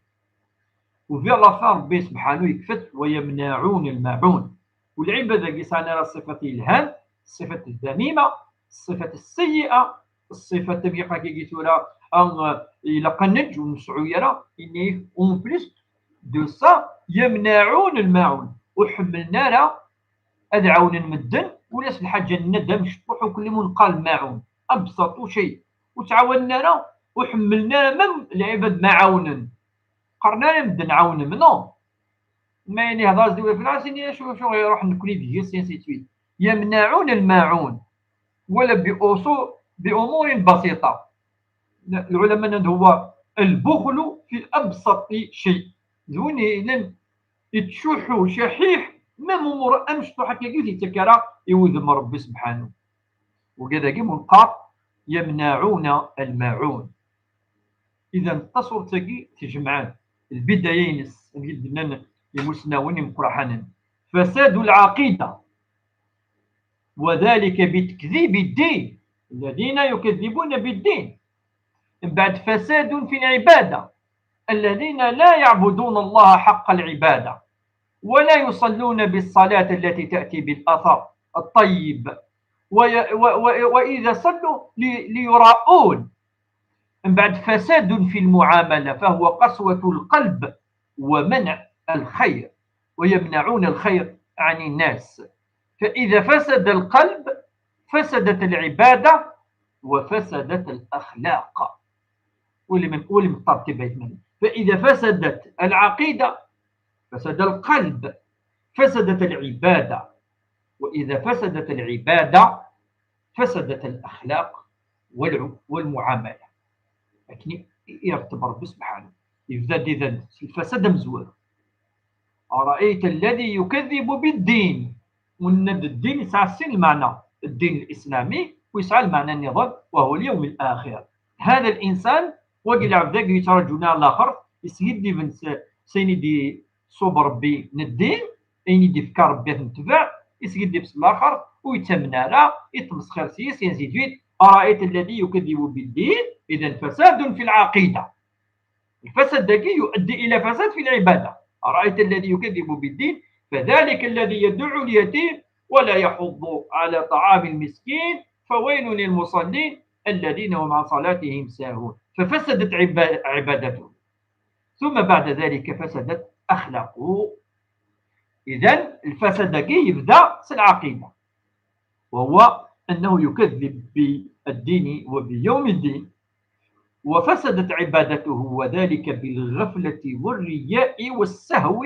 وفي لافان ربي سبحانه يكفت ويمنعون الماعون. والعبادة كي سانا راه الصفة الهام، الصفة الذميمة، الصفة السيئة، الصفة تبقى كي قلت ولا، أم، إلا قنج ونسعو يرى، إني أون بليس دو سا يمنعون الماعون. وحملنا راه أذ عاونن مدن، ولا الحاجة الندم شطوح وكل من قال ماعون. أبسط شيء. وتعاوننا راه، وحملنا راه مم العباد ما عاونن. قرنا لهم مدن عاونهم، نو. ما يعني هضره زوين في العسل، يعني شو، شو يروح نكوني ديال سي انسي سويت. يمنعون الماعون ولا بأصول، بأمور بسيطة. العلماء هو البخل في أبسط شيء. زوين لن يتشوحوا شحيح، ما ممر أمشطو حتى يجي يتكرى يوذم ربي سبحانه. وكذا كي منقاط يمنعون الماعون. إذا التصور تاكي تجمعان البداية ينس، يمسناون يمقرحانا. فساد العقيدة، وذلك بتكذيب الدين، الذين يكذبون بالدين. من بعد فساد في العبادة، الذين لا يعبدون الله حق العبادة، ولا يصلون بالصلاة التي تأتي بالأثر الطيب، وي-، و-، و-، وإذا صلوا لي-، ليراءون. من بعد فساد في المعاملة، فهو قسوة القلب ومنع الخير، ويمنعون الخير عن الناس. فإذا فسد القلب فسدت العبادة وفسدت الأخلاق. ولم، ولم ترتب اثنين. فإذا فسدت العقيدة فسد القلب، فسدت العبادة، وإذا فسدت العبادة فسدت الأخلاق والع-، والمعاملة. Akken i iretteb Ṛebbi subḥanahu. Yebda-d idan s lfasad amezwaru. أرأيت الذي يكذب بالدين. Ur nenna-d ddin yesɛa sin lmeɛna, الدين الإسلامي, u yesɛa lmeɛna nniḍen, وهو اليوم الآخر. هذا الإنسان, wagi lɛebd-agi yettṛaǧun ar laxert, yeskiddiben s, s ayen i d-iṣub Ṛebbi n ddin, ayen i d-ifka Ṛebbi ad t-netbeɛ, yeskidib s laxert, ur yettamen ara, yettmesxir s-yes, ainsi de suite. أرأيت الذي يكذب بالدين، إذا فساد في العقيدة. الفساد-agi يؤدي إلى فساد في العبادة. أرأيت الذي يكذب بالدين فذلك الذي يدع اليتيم ولا يحض على طعام المسكين فويل للمصلين الذين هم عن صلاتهم ساهون. ففسدت عبا-، عبادته. ثم بعد ذلك فسدت أخلاقه. إذن الفساد-agi يبدا في العقيدة، وهو أنه يكذب بالدين وبيوم الدين، وفسدت عبادته، وذلك بالغفلة والرياء والسهو.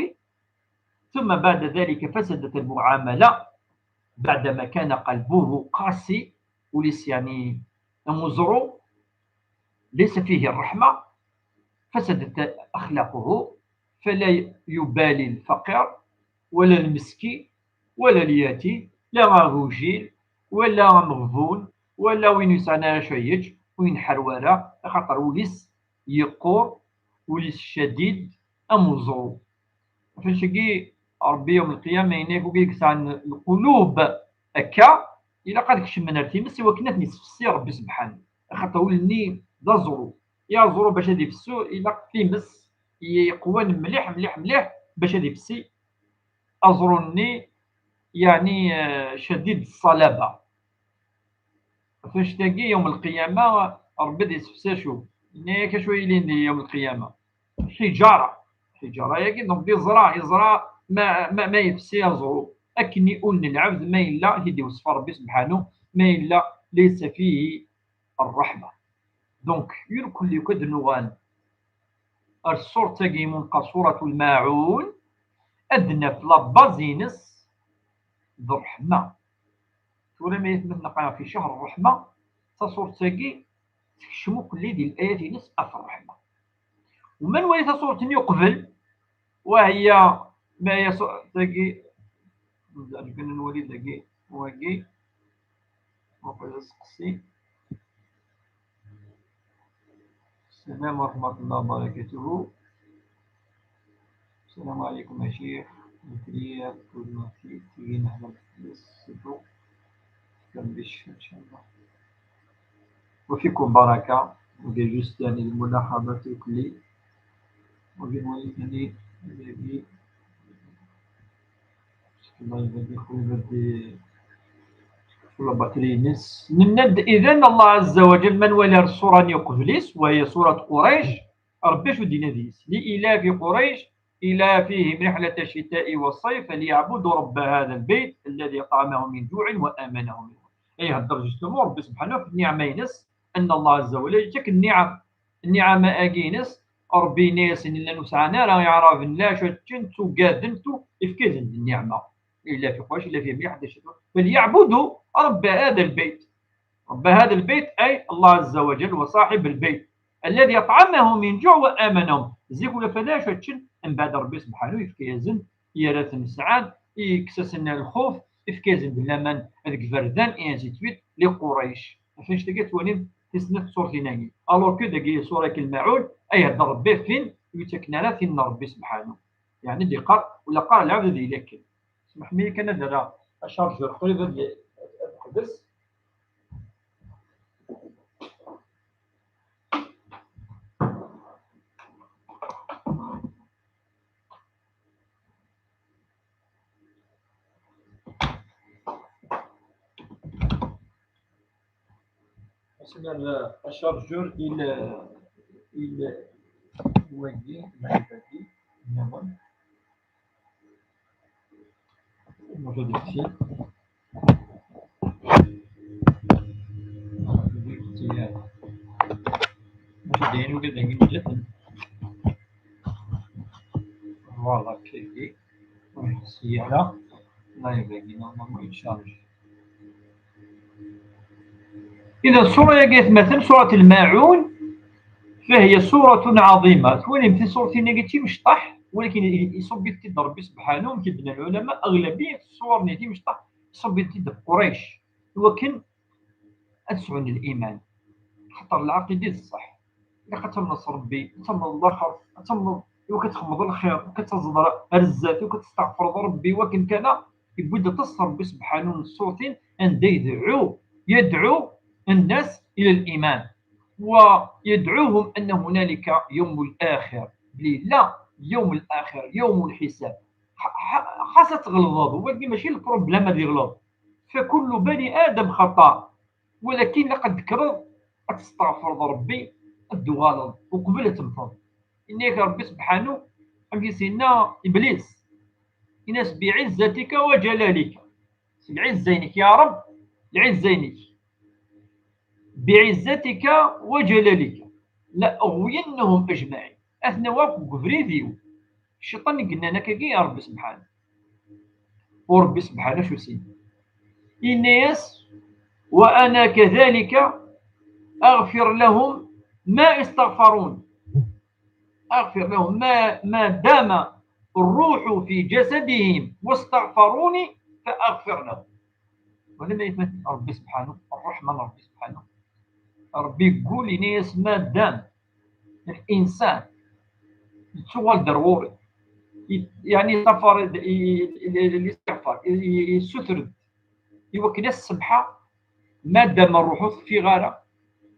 ثم بعد ذلك فسدت المعاملة، بعدما كان قلبه قاسي، وليس يعني مزرو، ليس فيه الرحمة، فسدت أخلاقه، فلا يبالي الفقير ولا المسكين ولا اليتيم، لا غوجيل ولا مغبون ولا وين يسعنا شيء وين حروارة، خاطر وليس يقور، وليس شديد أمزرو. Ɣef wannect-agi, Ṛebbi yawm lqiyama yenna-ak, wigi yesɛan lqulub akka, ilaq ad kecmen ar times i wakken ad ten-yessefsi Ṛebbi sebḥanu. Axaṭer ul-nni d aẓru. I aẓru bac ad ifessu, ilaq times yeqwan mliḥ, mliḥ, mliḥ bac ad ifessi aẓru-nni, yeɛni, eh, cadid ṣṣalaba. Ɣef wannect-agi, yawm lqiyama, Ṛebbi ad yessefsi acu? Yenna-ak acu yilin di yawm lqiyama? Lḥiǧara. Lḥiǧara-agi, donc, yeẓra, yeẓra ma, ma, ma yefsi aẓru. Akken i ul n lɛebd ma yella, i d-iwṣef Ṛebbi subḥanu, ma yella laysa fihi ṛṛeḥma. Donc, yurkel yakk ad nuɣal ar ṣṣuṛt-agi imunqa ṣuṛat Lmaɛun, ad naf la base-ines d ṛṛeḥma. Tura ma yetmet neqqar fi cahr ṛṛeḥma, taṣuṛt-agi tekcem ukelli di layat-ines ɣef ṛṛeḥma. U ma nwali taṣuṛt-nni uqbel, وهي ما هي صو-، تاكي، نزعج كنا نولي تاكي، واكي، وقيلا سقسي. السلام ورحمة الله وبركاته. السلام عليكم يا شيخ. الكلية كل ما في، تيجي نحن بس سيتو. كان بيش إن شاء الله. وفيكم بركة. وجا جوست يعني الملاحظة تاكلي. وجا نولي يعني، يعني، الله يبارك خويا بدي ولا باتري نس. Nenna-d, إذن الله عز وجل, ma nwali ar ṣṣura-nni uqbel-is, وهي سورة قريش, Ṛebbi acu d-yenna deg-s? لإيلاف قريش إيلافهم رحلة الشتاء والصيف فليعبدوا رب هذا البيت الذي أطعمهم من جوع وآمنهم من خوف. Ihedder justement Ṛebbi subḥanahu ɣef nniɛma-ines, أن الله عز وجل yettak nniɛam. Nniɛama-agi-ines, Ṛebbi yenna-yasen llan ur sɛan ara iɛraben la acu ad ččen, ttugaden, tu-, ifka-yasen-d nniɛma. إيلاف قريش إيلافهم رحلة الشتاء فليعبدوا رب هذا البيت. رب هذا البيت أي الله عز وجل وصاحب البيت الذي أطعمهم من جوع وآمنهم. Zik ula fada acu ad ččen, mbeɛd Ṛebbi subḥanahu yefka-yasen, yerra-ten sɛan, yekkes-asen lxuf, yefka-yasen-d laman deg iberdan, et ainsi de suite, li Qurayc. Ɣef wannect-agi ad twalim tis snat ṣṣuṛtin-agi. Alors que dagi ṣṣura-agi Lmaɛun, ihedder Ṛebbi ɣef win ur yettaken ara tin n Ṛebbi subḥanahu. Yeɛni d-yeqqar, ula qqar lɛebd ad yili akken. Smeḥ-iyi kan ad rreɣ achargeur qrib ad, ad yeḥbes. Ass-a, achargeur il, il, wagi, wagi, nniḍen. Maca d iḥsi. Maca d ayen ugad dagi mejjaten. Voilà, كيدي. سيارة. لا يبقى normalement يتشارج. إذا السورة يا جماعة مثلا سورة الماعون، فهي سورة عظيمة. تولي في سورة نيجاتيف مشطح، ولكن يصب يتد ربي سبحانه، كيبنا العلماء أغلبية السور نيجاتيف مشطح يصب يتد قريش. ولكن أتسعون الإيمان، خاطر العقيدة الصح. إلا كتمنص ربي، تمنص الآخر، تمنص، إوا كتخمض الخير، وكتزضر رزات، وكتستغفر ربي، وكن كان يبدا تصر ربي سبحانه من الصوتين أن يدعو، يدعو الناس إلى الإيمان، ويدعوهم أن هنالك يوم الآخر، بلي لا، يوم الآخر، يوم الحساب. خاصة تغلظ، هو ماشي البروبليم هذه يغلظ، فكل بني آدم خطاء، ولكن لقد ذكرت أتستغفر ربي الدوغالظ وقبل تمطر. إنك ربي سبحانه أم سيدنا إبليس، إناس بعزتك وجلالك، بعزينك يا رب، بعزينك، بعزتك وجلالك لأغوينهم أجمعين. أثنى واقف قبريديو الشيطان قلنا لك يا ربي سبحانه، وربي سبحانه شو سين إنيس، وأنا كذلك أغفر لهم ما استغفرون، أغفر لهم ما ما دام الروح في جسدهم واستغفروني فأغفر لهم. ولما يثبت ربي سبحانه الرحمن، ربي سبحانه ربي يقول إنيس ما دام الإنسان يتسوى لدروري، يعني سفر الاستغفار يسثرد، يوكل السمحة ما دام الروح في غارة.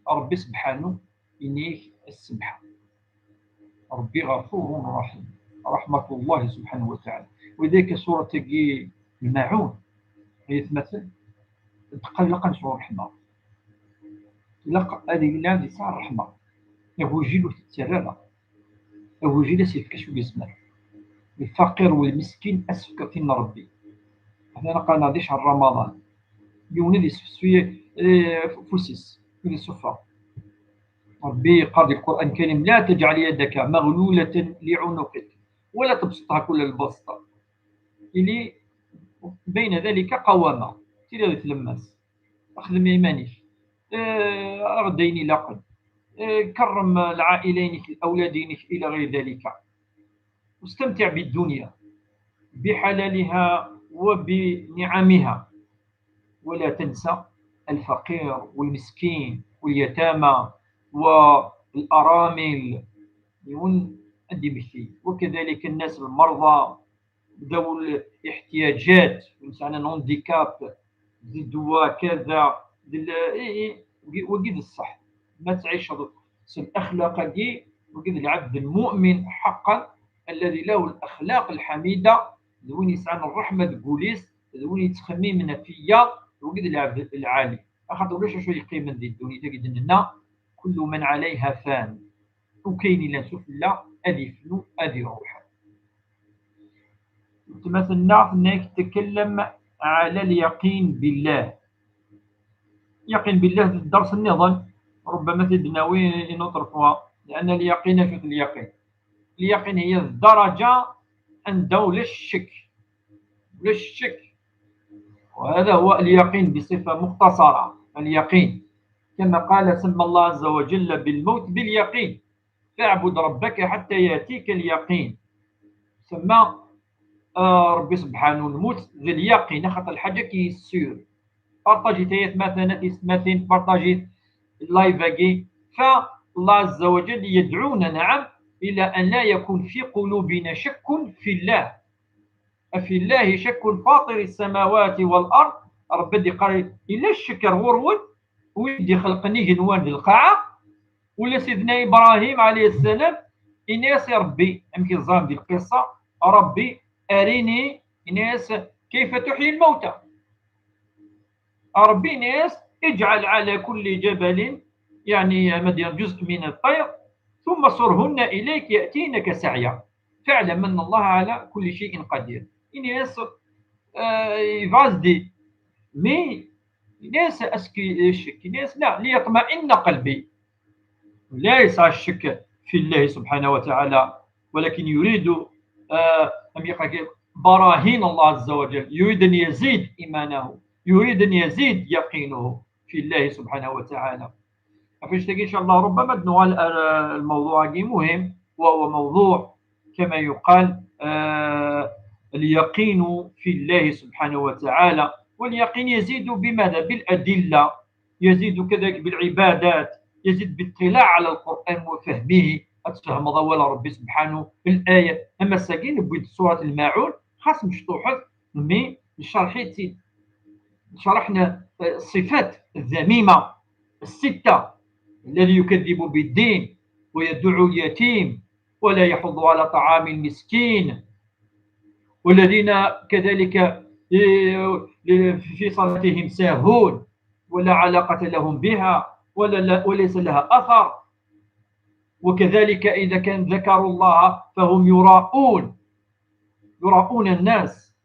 ربي سبحانه إنيك السمحة. ربي غفور رحيم، رحمة الله سبحانه وتعالى. ولذلك سورة الماعون هي تمثل تقلق نشوف الرحمة. لا، هذه اللي عندي صار الرحمة. يا وجيل وتتسرى. يا وجيل سيف كشو يسمع. الفقير والمسكين أسفكتين ربي. أنا قال ناديش على رمضان. يوني دي سفسوية، آه، فوسيس، يوني سفا. ربي قال في القرآن الكريم: "لا تجعل يدك مغلولة لعنقك ولا تبسطها كل البسط." إلي بين ذلك قواما. تيري تلمس. أخدم إيمانك. آه، أغدين إلى قد. آه، كرم العائلينك، الأولادينك إلى غير ذلك. واستمتع بالدنيا بحلالها وبنعمها، ولا تنسى الفقير والمسكين واليتامى والأرامل، يون أدي بكي، وكذلك الناس المرضى ذوي الاحتياجات، مثلا هانديكاب، دي الدواء كذا، دي ال-، إيه، إيه، وقي-، وقيد الصح. ما تعيش هذوك. سي الأخلاق كي وقيد العبد المؤمن حقا الذي له الأخلاق الحميدة، ذوين يسعان الرحمة دقوليس، ذوين يتخممنا فيا، وقيد العبد العالي. أخاطر ولاش شو يقيم من ذي الدنيا، تجد لنا كل من عليها فان. وكاين إلا سفلى، أذي فلو، أذي روح. تمثلنا هناك تكلم على اليقين بالله. اليقين بالله الدرس النظام ربما تدناوي نطرفها، لأن اليقين شو اليقين؟ اليقين هي الدرجة عند ولا الشك، ولا الشك. وهذا هو اليقين بصفة مختصرة، اليقين كما قال سمى الله عز وجل بالموت باليقين. فاعبد ربك حتى يأتيك اليقين. سمى، آه، ربي سبحانه الموت ذي اليقين، خاطر الحاجة كي سير. بارطاجي تايات مثلا، تيسماتين، بارطاجي اللايف هاكي. فالله عز وجل يدعونا، نعم، إلى أن لا يكون في قلوبنا شك في الله. أفي الله شك فاطر السماوات والأرض. ربي دي قال إلا الشك غورون ويدي خلقني جنوان ذي القاعة. ولا سيدنا إبراهيم عليه السلام إناس ربي، أمكن زام دي القصة: "ربي أريني إناس كيف تحيي الموتى". ربي إناس: "اجعل على كل جبل، يعني مدينة، جزء من الطير، ثم صرهن إليك يأتينك سعيا". فاعلم أن الله على كل شيء قدير. إناس، آه، يفازدي. مي إناس أسكي الشك. إناس لا، ليطمئن قلبي. ليس الشك في الله سبحانه وتعالى، ولكن يريد آه، أم يقول براهين الله عز وجل، يريد أن يزيد إيمانه، يريد أن يزيد يقينه في الله سبحانه وتعالى. فاشتكي إن شاء الله ربما نوال الموضوع مهم، وهو موضوع كما يقال آه، اليقين في الله سبحانه وتعالى. واليقين يزيد بماذا؟ بالأدلة، يزيد كذلك بالعبادات، يزيد بالاطلاع على القرآن وفهمه. أتفهم ضوال ربي سبحانه الآية. أما الساكن بيد سورة الماعون خاص مشطوحة من شرحتي، شرحنا الصفات الذميمة الستة: الذي يكذب بالدين ويدع اليتيم ولا يحض على طعام المسكين، والذين كذلك في صلاتهم ساهون ولا علاقة لهم بها ولا وليس لها أثر. وكذلك إذا كان ذكروا الله فهم يراءون، يراءون الناس.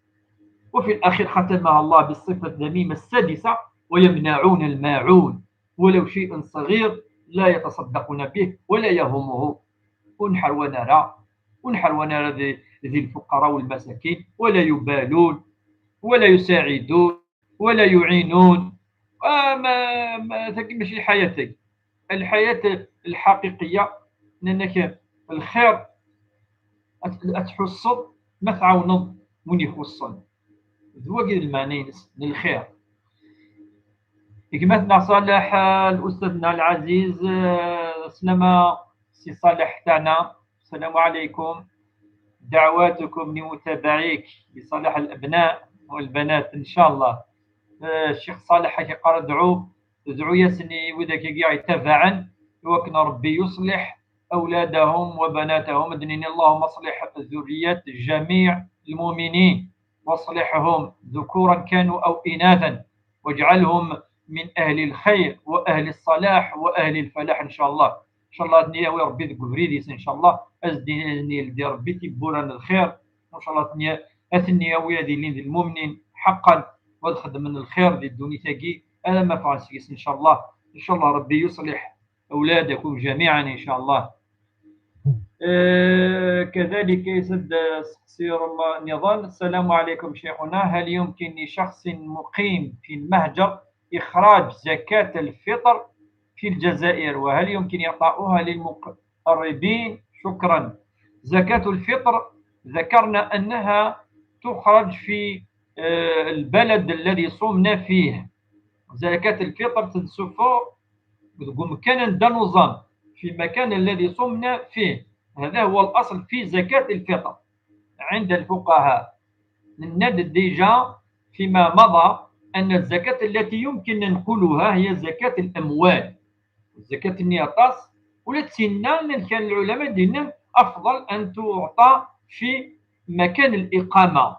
وفي الأخير ختمها الله بالصفة الذميمة السادسة: ويمنعون الماعون، ولو شيء صغير لا يتصدقون به ولا يهمه. ونحر ونرى، ونحر ونرى ذي الفقراء والمساكين ولا يبالون ولا يساعدون ولا يعينون. آه، ما ما تاكي ماشي الحياة تاكي. الحياة الحقيقية أنك الخير أتحصد ما تعاونض وين يخصن. ذوق المعنى للخير. إجماتنا صالح، الأستاذنا العزيز، آه، سلامة سي صالح تاعنا. السلام عليكم. دعواتكم لمتابعيك لصالح الأبناء والبنات إن شاء الله. آه، الشيخ صالح كي قرا دعو، دعو ياسني وذاك يتابعن، وكنا ربي يصلح أولادهم وبناتهم. أدنيني اللهم أصلح ذريات جميع المؤمنين، واصلحهم ذكورا كانوا أو إناثا، واجعلهم من أهل الخير وأهل الصلاح وأهل الفلاح إن شاء الله. إن شاء الله أثني ياوي ربي ذك بريديس إن شاء الله. أزدي أثني يلدي ربي تبورا الخير. وإن شاء الله أثني، أثني ياوي هذه اللي المؤمنين حقا، وتخدم من الخير دي الدنيا تاقي. أنا ما فعل سيس إن شاء الله. إن شاء الله ربي يصلح أولادكم جميعا إن شاء الله. آه، كذلك يسد سقسي رما نضال: السلام عليكم شيخنا، هل يمكن لشخص مقيم في المهجر إخراج زكاة الفطر في الجزائر؟ وهل يمكن إعطاؤها للمقربين؟ شكرا. زكاة الفطر ذكرنا أنها تخرج في، آه، البلد الذي صمنا فيه. زكاة الفطر تنسفو مكان دانوزان في المكان الذي صمنا فيه. هذا هو الأصل في زكاة الفطر عند الفقهاء. نناد ديجا فيما مضى أن الزكاة التي يمكن ننقلها هي زكاة الأموال. الزكاة النياطاس، ولا تسنى من كان العلماء دينا أفضل أن تعطى في مكان الإقامة.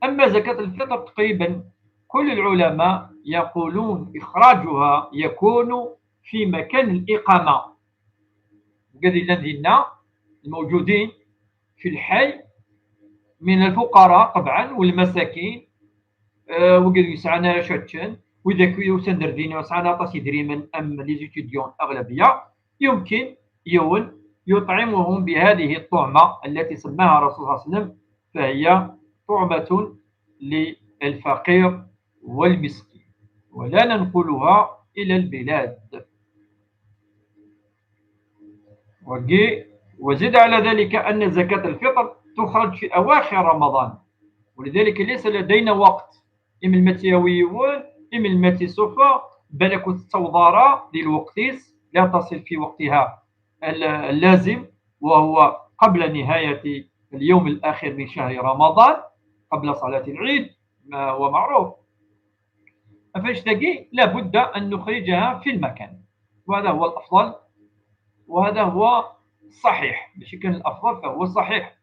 أما زكاة الفطر تقريبا كل العلماء يقولون إخراجها يكون في مكان الإقامة. وقد لدينا الموجودين في الحي من الفقراء طبعا والمساكين، آه، وقد يسعنا شتشن، وإذا كي يوسن دردين يسعنا طاسي دريمن أم لي زيتيديون أغلبية، يمكن يون يطعمهم بهذه الطعمة التي سماها الرسول صلى الله عليه وسلم، فهي طعمة للفقير والمسكين، ولا ننقلها إلى البلاد. وقي-، وزد على ذلك أن زكاة الفطر تخرج في أواخر رمضان، ولذلك ليس لدينا وقت إما المتي يويون، إما المتي سوفا، بالك التوضارة للوقتيس لا تصل في وقتها ال-، اللازم، وهو قبل نهاية اليوم الأخير من شهر رمضان، قبل صلاة العيد، ما هو معروف. فاش تجي لابد أن نخرجها في المكان، وهذا هو الأفضل، وهذا هو الصحيح، ماشي كان الأفضل، فهو الصحيح.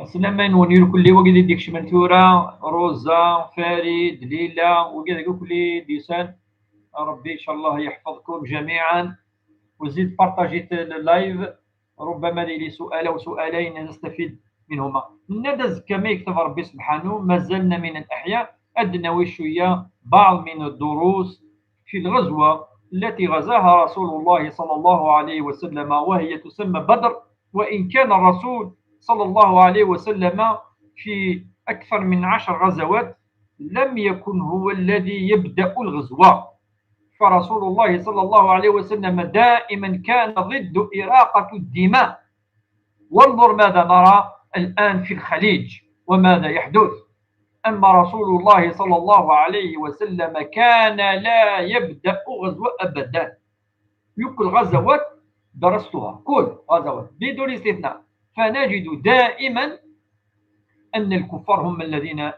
السلام من ونير كل وقت يديك شمال ثورة، روزا، فريد، ليلى، وقاعد يقول كل ديسان. ربي إن شاء الله يحفظكم جميعا، وزيد بارطاجي اللايف، ربما لي سؤال أو سؤالين نستفيد منهما. ندز كما يكتب ربي سبحانه، ما زلنا من الأحياء أدنوي شوية بعض من الدروس في الغزوة التي غزاها رسول الله صلى الله عليه وسلم، وهي تسمى بدر، وإن كان الرسول صلى الله عليه وسلم في أكثر من عشر غزوات لم يكن هو الذي يبدأ الغزوة، فرسول الله صلى الله عليه وسلم دائما كان ضد إراقة الدماء. وانظر ماذا نرى الآن في الخليج وماذا يحدث. أما رسول الله صلى الله عليه وسلم كان لا يبدأ غزوة أبدا. Yakk الغزوات درستها، كل غزوات بدون استثناء، فنجد دائما أن الكفار هم الذين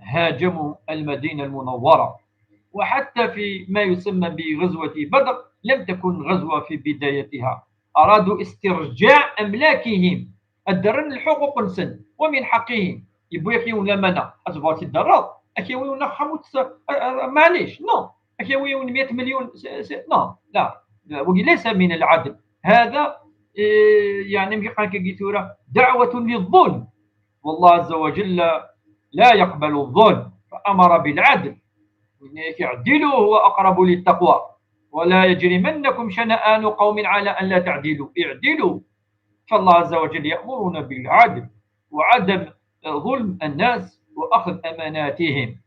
هاجموا المدينة المنورة. وحتى في ما يسمى بغزوة بدر لم تكن غزوة في بدايتها، أرادوا استرجاع أملاكهم، ad d-rren lḥuquq-nsen, ومن حقهم. Yewwi-yak yiwen lamana, ad tebɣiḍ ad t-id-terreḍ, ad k-yawi yiwen axxam, ur tt-, a, a, maɛlic, non. Ad k-yawi yiwen مية مليون, c'est, c'est, non, لا, لا, wagi ليس من العدل. هذا, eh, يعني, mi qal kagi tura, دعوة للظلم. والله عز وجل لا يقبل الظلم، فأمر بالعدل. إنك اعدلوا هو أقرب للتقوى، ولا يجرمنكم شنآن قوم على أن لا تعدلوا، اعدلوا. فالله عز وجل يأمرنا بالعدل وعدم ظلم الناس وأخذ أماناتهم.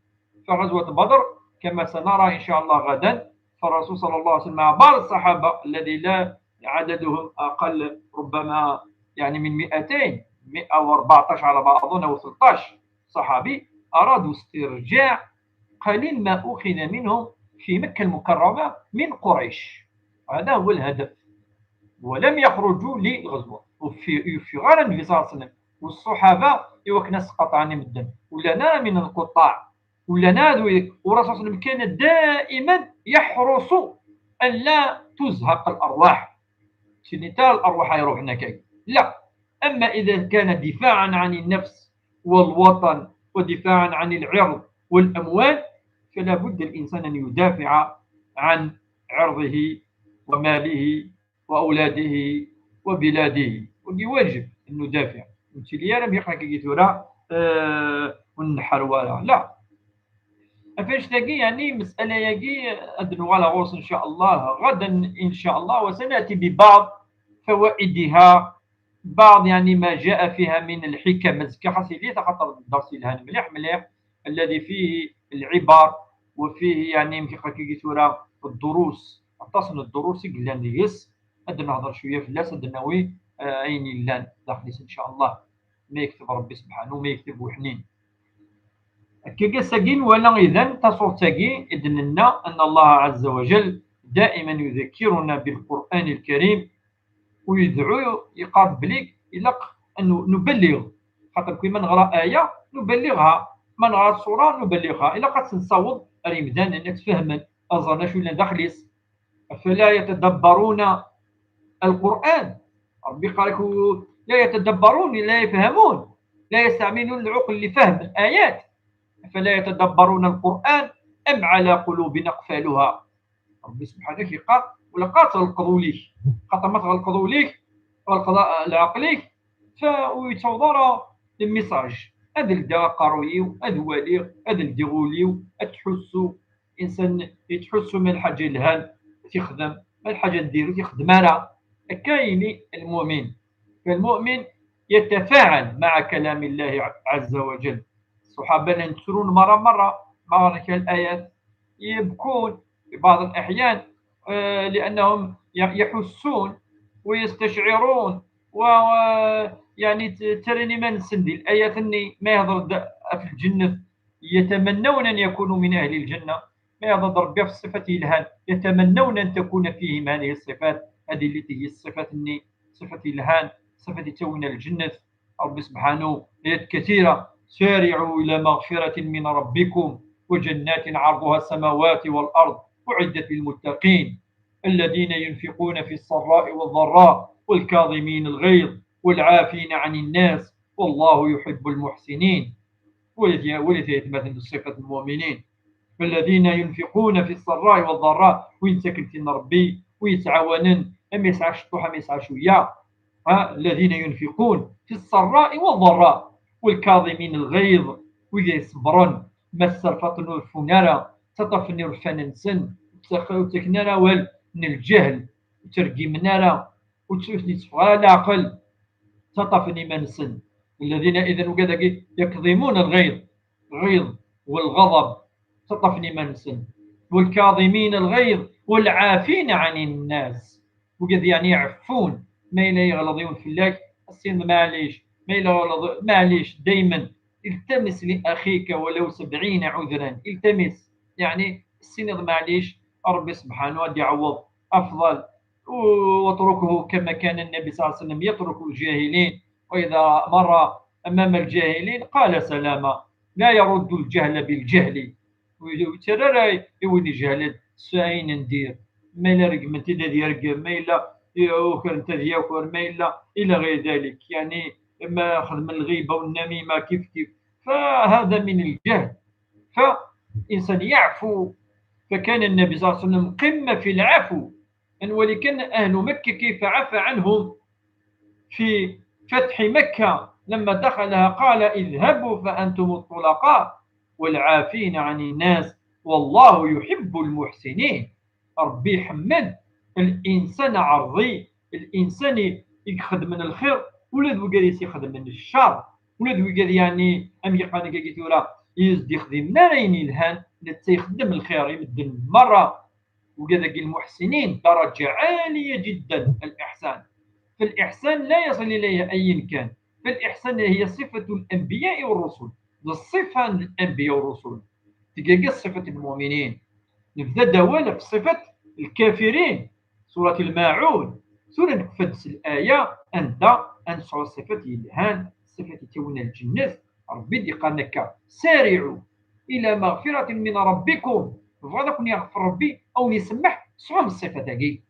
فغزوة بدر كما سنرى إن شاء الله غدا، فالرسول صلى الله عليه وسلم مع بعض الصحابة الذي لا عددهم أقل، ربما يعني من مئتين، مئة وأربعتاش على ما أظن أو ثلطاش صحابي، أرادوا استرجاع قليل ما أخذ منهم في مكة المكرمة من قريش. هذا هو الهدف. ولم يخرجوا للغزوة. وفي يفي غير النبي صلى الله عليه وسلم والصحابة يوكنا سقط عن مدن، ولا نرى من القطاع، ولا نادوي. والرسول صلى الله عليه وسلم كان دائما يحرص أن لا تزهق الأرواح. سيدي، تا الأرواح يروح هناك. لا. أما إذا كان دفاعا عن النفس والوطن ودفاعا عن العرض والأموال، فلا بد الإنسان أن يدافع عن عرضه وماله وأولاده وبلاده. Wagi واجب أن ندافع. Ur nettili ara am yiqen akka tura, eh, ur nḥerru ara. لا. Ɣef annect-agi, يعني, المسألة-agi, ad nuɣal ɣur-s إن شاء الله غدا إن شاء الله، وسنأتي ببعض فوائدها، بعض، يعني، ما جاء فيها من الحكم. Azekka xas ilit, axaṭer الدرس يلhan مليح مليح، الذي فيه العبر وفيه، يعني، amek i tura, الدروس. Aṭas n ddurus i yellan deg-s, ad nehḍer cwiya fell-as, ad d-nawi, eh, ayen yellan daxel-is إن شاء الله. Ma yekteb Ṛebbi سبحانه, ma yekteb weḥnin. Akka, ass-agi nwala idan taṣurt-agi i d-nenna أن الله عز وجل دائما يذكرنا بالقرآن الكريم ويدعو, yeqqar belli ilaq ad nu-, نبلغ. Xaṭer كل ما نقرأ آية نبلغها, ma نقرأ سورة نبلغها. Ilaq ad tt-nessaweḍ ar yimdanen, ad tt-fehmen, ad ẓren acu yellan daxel-is. أفلا يتدبرون القرآن؟ ربي قال لك: لا يتدبرون، لا يفهمون، لا يستعملون العقل لفهم الآيات. أفلا يتدبرون القرآن أم على قلوب أقفالها؟ ربي سبحانه يقال: ولا قال تغلقضوا ليك، خاطر ما تغلقضوا ليك، تغلقض لعقلك، فويتوضر الميساج. هذا اللي دار قرويو، هذا والي، هذا اللي ديغوليو، تحسوا إنسان يتحسوا من الحاجة الهان تخدم، من الحاجة نديرو تخدم أنا. كاين المؤمن، فالمؤمن يتفاعل مع كلام الله عز وجل. الصحابة نتسرون مرة مرة مع الآيات، يبكون في بعض الأحيان، آه، لأنهم ي-، يحسون ويستشعرون و، آه، يعني ت-، ترني ما نسندي الآيات إني ما يهضر د-، في الجنة، يتمنون أن يكونوا من أهل الجنة. ما يهضر ربي في الصفة الهان، يتمنون أن تكون فيهم هذه الصفات، هذه التي هي الصفة إني، صفة الهان، صفة تاوين الجنة. ربي سبحانه آيات كثيرة: سارعوا إلى مغفرة من ربكم وجنات عرضها السماوات والأرض أعدت للمتقين الذين ينفقون في السراء والضراء والكاظمين الغيظ والعافين عن الناس والله يحب المحسنين. Ula d, ula d aytmaten d ṣṣifat n lmuminin. الذين ينفقون في السراء والضراء, win yettaken tin n Ṛebbi, win yettɛawanen, am yesɛa ciṭṭuḥ, am yesɛa cwiya. Ha, الذين ينفقون في السراء والضراء والكاظمين الغيظ, wid iṣebbren ma sserfaṭen ur reffun ara, ttaṭṭafen irfan-nsen, ur ttaken ara awal n lǧehl, ur ttreggimen ara, ur tt-, ur ten-itteffeɣ ara leɛqel. ttaṭṭafen iman-nsen. الذين إذا وجد يكظمون الغيظ، الغيظ والغضب، ttaṭṭafen iman-nsen. والكاظمين الغيظ والعافين عن الناس. Wigad yeɛni iɛeffun. Ma yella yeɣleḍ yiwen fell-ak, as-tiniḍ maɛlic. Ma yella yeɣleḍ, maɛlic, daymen. التمس لأخيك ولو سبعين عذرا. التمس. Yeɛni, as-tiniḍ maɛlic, Ṛebbi subḥanahu ad d-iɛewweḍ afḍal. واتركه كما كان النبي صلى الله عليه وسلم يترك الجاهلين، وإذا مر أمام الجاهلين قال سلاما، لا يرد الجهل بالجهل. Ur yettarra ara i win ijehlen s ayen n dir. Ma yella regmen-t-id ad yergem, ma yella ukren-t ad yaker, ma yella إلى غير ذلك. Yeɛni, ma xedmen lɣiba u nnamima kif kif. فهذا من الجهل. فالإنسان يعفو. فكان النبي صلى الله عليه وسلم قمة في العفو. Ad nwali kan أهل مكة كيف عفا عنهم في فتح مكة لما دخلها قال: اذهبوا فأنتم الطلقاء والعافين عن الناس والله يحب المحسنين. Ṛebbi iḥemmel الإنسان العرضي، الإنسان i ixedmen lxir, ula d wigad i s-ixedmen ccer, ula d wigad, yeɛni, am yeqqaren akka tura, i s-d-ixdimen ara ayen yelhan, netta ixeddem lxir i medden merra. Wigad-agi المحسنين درجة عالية جدا، الإحسان. فالإحسان لا يصل إليه أي كان، فالإحسان هي صفة الأنبياء والرسل، d ṣṣifa n الأنبياء والرسل. Tigi صفة المؤمنين. Nebda-d awal ɣef ṣṣifa n الكافرين، سورة الماعون. Tura nekfa-d s laya anda ad nesɛu ṣṣifat yelhan, ṣṣifat yettawin ar lǧennet. Ṛebbi d-iqqaren akka: سارعوا إلى مغفرة من ربكم. Tebɣiḍ ad ken-iɣfer Ṛebbi, ad wen-isemmeḥ, sɛum ṣṣifat-agi.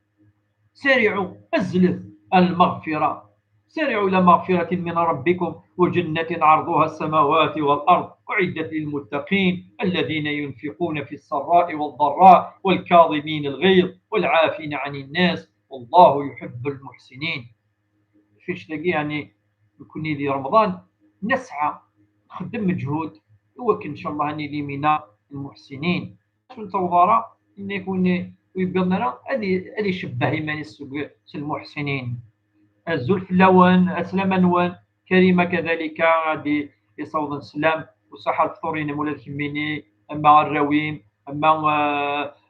سارعوا، أزلت المغفرة. سارعوا إلى مغفرة من ربكم وجنة عرضها السماوات والأرض أعدت للمتقين الذين ينفقون في السراء والضراء والكاظمين الغيظ والعافين عن الناس والله يحب المحسنين. Fic tagi, yeɛni, nekkni di Remḍan nesɛa nxeddem meǧhud i wakken, ncallah, ad nili mina lmuḥsinin. Ur nettaweḍ ara, inna-k win ur yewwiḍen ara ad i-, ad icebbeh iman-is seg, s lmuḥsinin. Azul fell-awen, aslama-nwen. Karima kadalika ad i-, iṣawḍen sslam u ṣaḥa lefṭur-inem ula d kemmini, ama arraw-im, ama,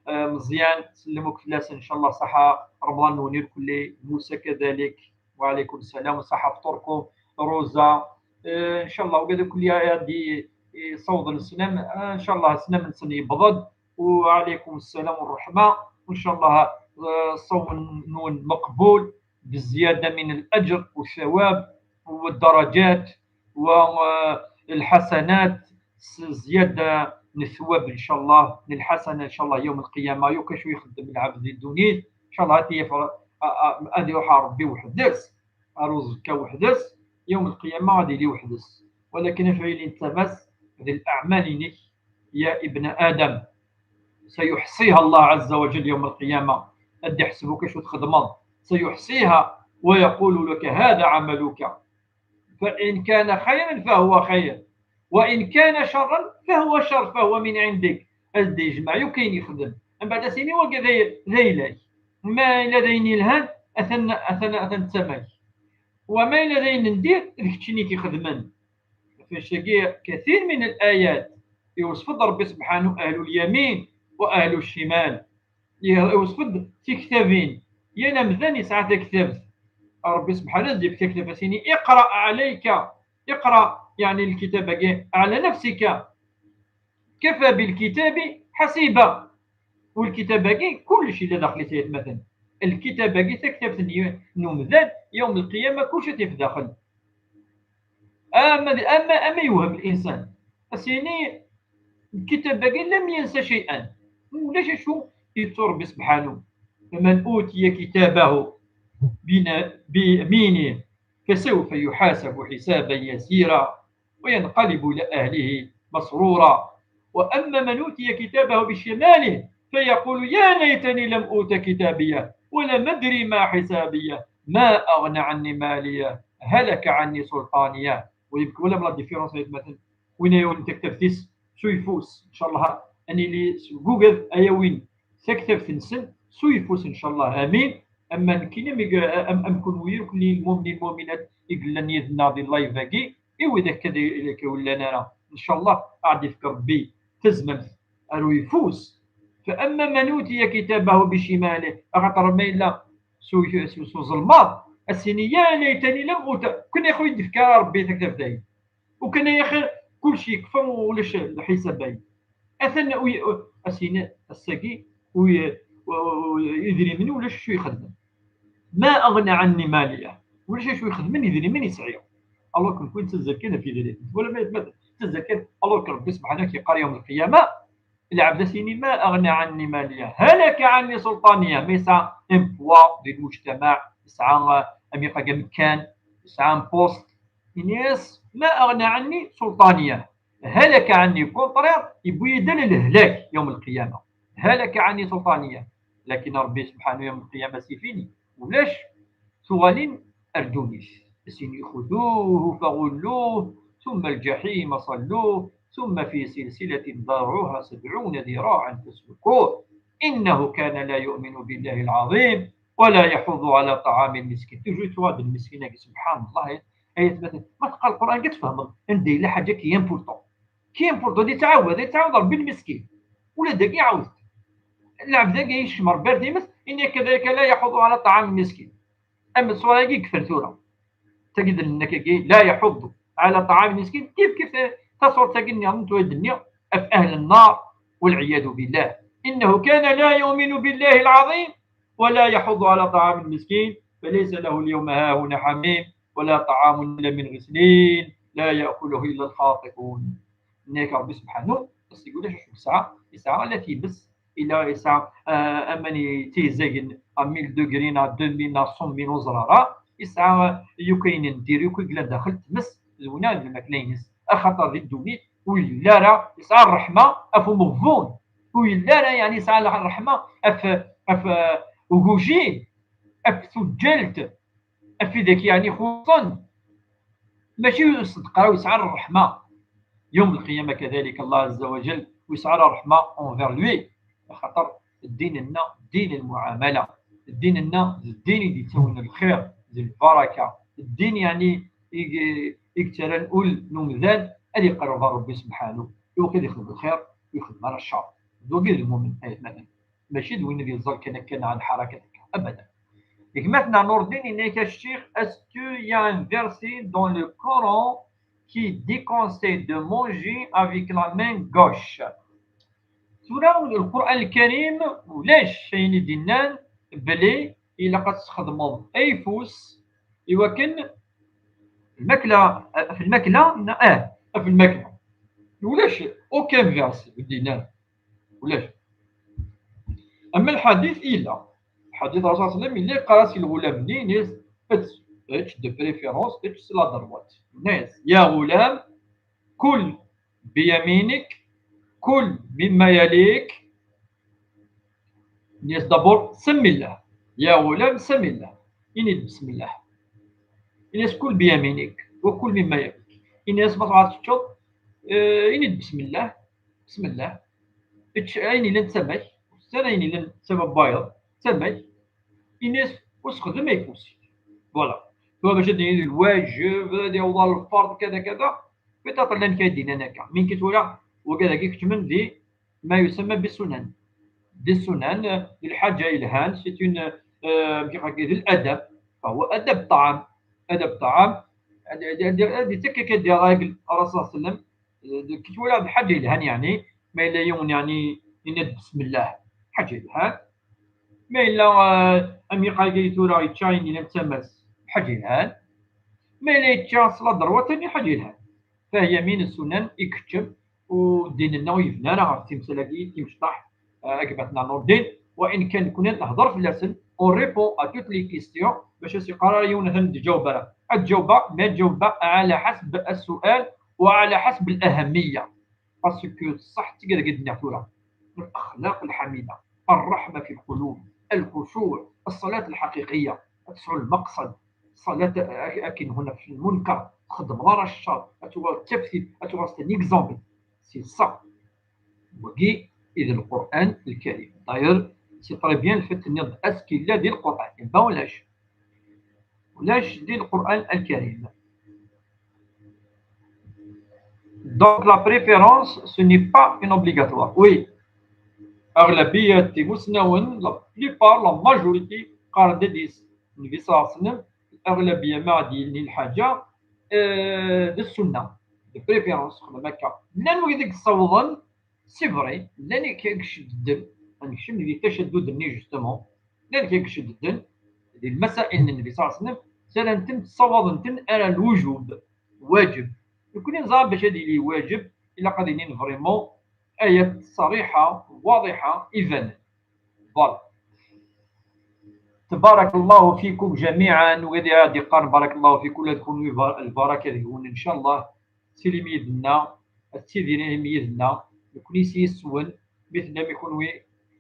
eh, eh, Meẓyan, sellem akk fell-asen, ncallah ṣaḥa Remḍan-nwen irkelli, Musa kadalik. وعليكم السلام، صحة فطوركم. روزا، آه، إن شاء الله وكذا كل يا دي، آه، صوت السلام، آه، إن شاء الله سلام نسني بضد. وعليكم السلام والرحمة، وإن شاء الله، آه، الصوم نون مقبول بالزيادة من الأجر والثواب والدرجات والحسنات. زيادة نثواب إن شاء الله، للحسنة إن شاء الله يوم القيامة. يوكا شو يخدم العبد الدنيا، إن شاء الله هاتي يفر-، آه، آه، هذه روح ربي وحدس. Aruẓekka weḥd-s, yawm lqiyama ad yili weḥd-s. Walakin afayli n tama-s d leɛmal-inek, ya ibna Adam. Sayuḥṣiha Allah ɛazza wa jall yawm lqiyama. Ad d-iḥseb akk acu txedmeḍ. Sayuḥṣiha wa yaqulu laka hada ɛamaluka. Fa in kana xayran fa huwa xayr. Wa in kana carran fa huwa carr, fa huwa min ɛindik. Ad d-yejmeɛ akk ayen yexdem. Mbeɛd ad s-yini wagi d ay-, d ayla-k. Ma yella d ayen yelhan, atan, atan, atan d tama-k. Wa ma yella d ayen n dir, d keččini i k-ixedmen. Ɣef wannect-agi, kathir min al-ayat, iwṣef-d Ṛebbi subḥanahu ahlu lyamin wa ahlu ccimal. Iwṣef-d tiktabin. Yal amdan yesɛa taktabt. Ṛebbi subḥanahu ad d-yefk taktabt, ad s-yini: اقرأ عليك، اقرأ، yeɛni lkitab-agi, على نفسك. كفى بالكتاب حسيبا. U lkitab-agi, kullec yella daxel-is, ay atmaten. Lkitab-agi, taktabt n y-, n umdan, yawm lqiyama, kullec ad t-yaf daxel. Ama d, ama, ama yewhem linsan. Ad s-yini, lkitab-agi لم ينس شيئا. Ulac acu yettu Ṛebbi subḥanahu. فمن أوتي كتابه بن-، بيمينه فسوف يحاسب حسابا يسيرا وينقلب إلى أهله مسرورا. وأما من أوتي كتابه بشماله فيقول يا ليتني لم أوت كتابيه ولم أدر ما حسابيه ما أغنى عني ماليه هلك عني سلطانيه. Wala la différence, ay atmaten. Win ay yawin taktabt-is s uyeffus, ncallah, ad nili s ugugad ay awin taktabt-nsen s uyeffus, ncallah. Amin. Ama nekkini, am, am, am kunwi, akk lmumnin, lmuminat i yellan yid-neɣ di live-agi, i widak kan i, i ur llan ara, ncallah, ad d-ifk Rebbi tazmamt ar uyeffus. Fa amma man utiya kitabahu bicimalihi, axaṭer ma yella s u-, s u-, s uzelmaḍ, ad s-yini, ya laytani lam uta, ken ixu i d-ifk ara Rebbi taktabt-ayi. Ukan ay axir, kullec yekfa, ulac lḥisab-ayi. Atan uy-, u-, as-yini, ass-agi, uy-, u-, u-, idrimen ulac acu ixedmen. Ma aɣna ɛanni maliya. Ulac acu ixedmen, idrimen i sɛiɣ. Alors que nekwi nettazzal kan ɣef idrimen. Wala ma, ma nettazzal kan, alors que Rebbi subḥanahu yeqqar yawm lqiyama, lɛebd ad s-yini, ma aɣna ɛanni maliya, halaka ɛanni sulṭaniya. Ma yesɛa un poids di lmujtamaɛ, yesɛa, uh, amiqag amekkan, yesɛa un poste, ini-as, ma aɣna ɛanni sulṭaniya, halaka ɛanni, contraire, yewwi-yi-d ala lehlak yawm lqiyama. Halaka ɛanni sulṭaniya. Lakin Rebbi subḥanahu yawm lqiyama s-ifini, ulac, tuɣalin ar ddunit. As-yini, خذوه فغلوه ثم الجحيم صلوه ثم في سلسلة ذرعها سبعون ذراعا فاسلكوه إنه كان لا يؤمن بالله العظيم ولا يحض على طعام المسكين. Toujours tuɣal-d lmiskin-agi, subḥan Allah. Ay atmaten, ma teqqar Lqur'an, ad tfehmeḍ anda yella ḥaǧa qui important. Qui important, ad yettɛawad, ad yettɛawad Rebbi lmiskin. Ula dagi iɛawed-t. Lɛebd-agi yecmer bar times, إنه كذلك لا يحض على طعام المسكين. Am ṣṣura-agi i yeffer tura. Tagi d-nenna-k-agi, لا يحض على طعام المسكين, kif kif taṣuṛt-agi nniḍen tura d-nniɣ ɣef أهل النار والعياذ بالله. إنه كان لا يؤمن بالله العظيم ولا يحض على طعام المسكين فليس له اليوم هاهنا حميم ولا طعام إلا من غسلين لا يأكله إلا الخاطئون. Yenna-yak Rebbi subḥanahu, parce que ulac acu yesɛa, yesɛa ala times, ila yesɛa, euh, aman i tizagen à mille degrés, neɣ deux mille, neɣ cent mille, ur ẓriɣ ara, yesɛa, euh, yakk ayen n diri, yakk i yellan daxel tmes, d winna d lmakla-ines. Axaṭer di ddunit, ur yelli ara, yesɛa ṛṛeḥma ɣef umeɣbun, ur yelli ara, yeɛni, yesɛa ṛṛeḥma ɣef, ɣef, euh, ugujil, ɣef tujjalt, ɣef widak, yeɛni, ixuṣṣen. Mačči s ṣṣedqa, yesɛa ṛṛeḥma. Yawm lqiyama kadalik, Allah azza wa jal, yesɛa ṛṛeḥma envers lui. Axaṭer ddin-nneɣ, ddin lmuɛamala. Ddin-nneɣ d ddin i d-yettawin lxir d lbaraka. Ddin, yeɛni, i, i yettarran ul n umdan ad iqerreb ɣer Rebbi subḥanahu. Iwakken ad ixdem lxir, ur ixdem ara ccer. D wagi d lmumen, ay atmaten. Mačči d win i d-yeẓẓal kan akka neɣ lḥarakat akka. Abadan. Gma-tneɣ Nurdin yenna-ak, a ccix, est-ce qu'il y a un verset dans le Coran qui déconseille de manger avec la main gauche? Tura, Lqur'an Lkarim ulac ayen i d-yennan belli ilaq ad tesxedmeḍ ayeffus i wakken lmakla, ɣef lmakla, neɣ, ah, ɣef lmakla. Ulac aucun verset i d-yennan. Ulac. Ama lḥadit, yella. Lḥadit, Rasul sallam yella yeqqar-as i lɣulam-nni, yenna-yas, ečč, ečč, de préférence, ečč s la droite. Yenna-yas, ya ɣulam, kul biyaminik, kul mimma yalik. Yenna-yas d'abord, semmi llah. Ya ɣulam, semmi llah. Ini-d besmillah. Ini-yas, kul biyaminik, wa kul mimma yalik. Ini-yas, ma tebɣa teččeḍ, eh, ini-d besmillah. Bismillah. Ečč ayen yellan d tama-k, ur tett ara ayen yellan d tama n wayeḍ, d tama-k. Ini-as, ur sexdem ayeffus-ik. Voilà. Tura bac ad d-yini d lwajeb, ad yaweḍ ɣer lferḍ, kada, kada. Peut-être llan kra i d-yennan akka. Mi nekk tura, wagad-agi keččmen di ma yusamma bissunan. Di ssunan, eh, di lḥaǧa yelhan, c'est une, eh, amek i ɣ-, d ladab. فهو أدب طعام. أدب طعام. Ad, ad, ad, ad yettak akka di règle Rasul sallam, eh, d-, kečč wala d lḥaǧa yelhan, yeɛni, ma yella yiwen, yeɛni, yenna-d bismillah, ḥaǧa yelhan. Ma yella, eh, am yeqqar-agi tura yečča ayen yellan d tama-s, ḥaǧa yelhan. Ma yella yečča s la droite, ḥaǧa yelhan. Fahiya min ssunan i keččem, u ddin-nneɣ ur yebni ara ɣef timsal-agi timecṭaḥ, eh, a gma-tneɣ Nurdin, wa in kan nekni ad nehder fell-asen, on répond à toutes les questions, bac ad s-yeqqar ara yiwen atan d-ǧaweb ara. Ad ǧawbeɣ, ma ǧawbeɣ على حسب السؤال وعلى حسب الأهمية. Parce que ṣṣeḥ d tigad-agi d-nniɣ tura. الأخلاق الحميدة، الرحمة في القلوب، الخشوع، الصلاة الحقيقية، ad tesɛu lmeqsed, ṣṣalat ak-, akken huna fi lmunker, txeddmeḍ ara ccer, ad tuɣal d taftilt, ad tuɣal c'est un exemple. Si ṣṣeḥ. Wagi i d Lqur'an Lkarim. D'ailleurs, C'est très bien le fait tenir est-ce qu'il y a di Lqur'an. Eh ben, ulac. Ulac di Lqur'an Lkarim. Donc, la préférence, ce n'est pas une obligatoire. Oui. Aɣlabiya n timusnawen, la plupart, la majorité, qqaren-d hadis n Nnbi ṣalla Llahu ɛalayhi wa sallam, aɣlabiya ma ad d-yili lḥaǧa, euh, d ssunna, de préférence, xdem akka. Llan wid i yessawḍen, c'est vrai, llan i k-, i icedden, ad nekcem di tacadud-nni, justement, llan i k-, i icedden di lmasail n Nnbi ṣalla Llahu ɛalayhi wa sallam, ssawaḍen-ten ar lwujub, wajeb. Nekkni neẓra bac ad yili wajeb, ilaq ad inin vraiment ayat ṣṣariḥa, waḍiḥa, ibanen. Voilà. تبارك الله فيكم جميعا. Wid i d-iqqaren بارك الله فيكم, ula d kunwi bar-, lbaraka deg-wen, inchallah. Tilim yid-nneɣ, ad tidirim yid-nneɣ, nekkni s yis-wen, mi tellam i kunwi,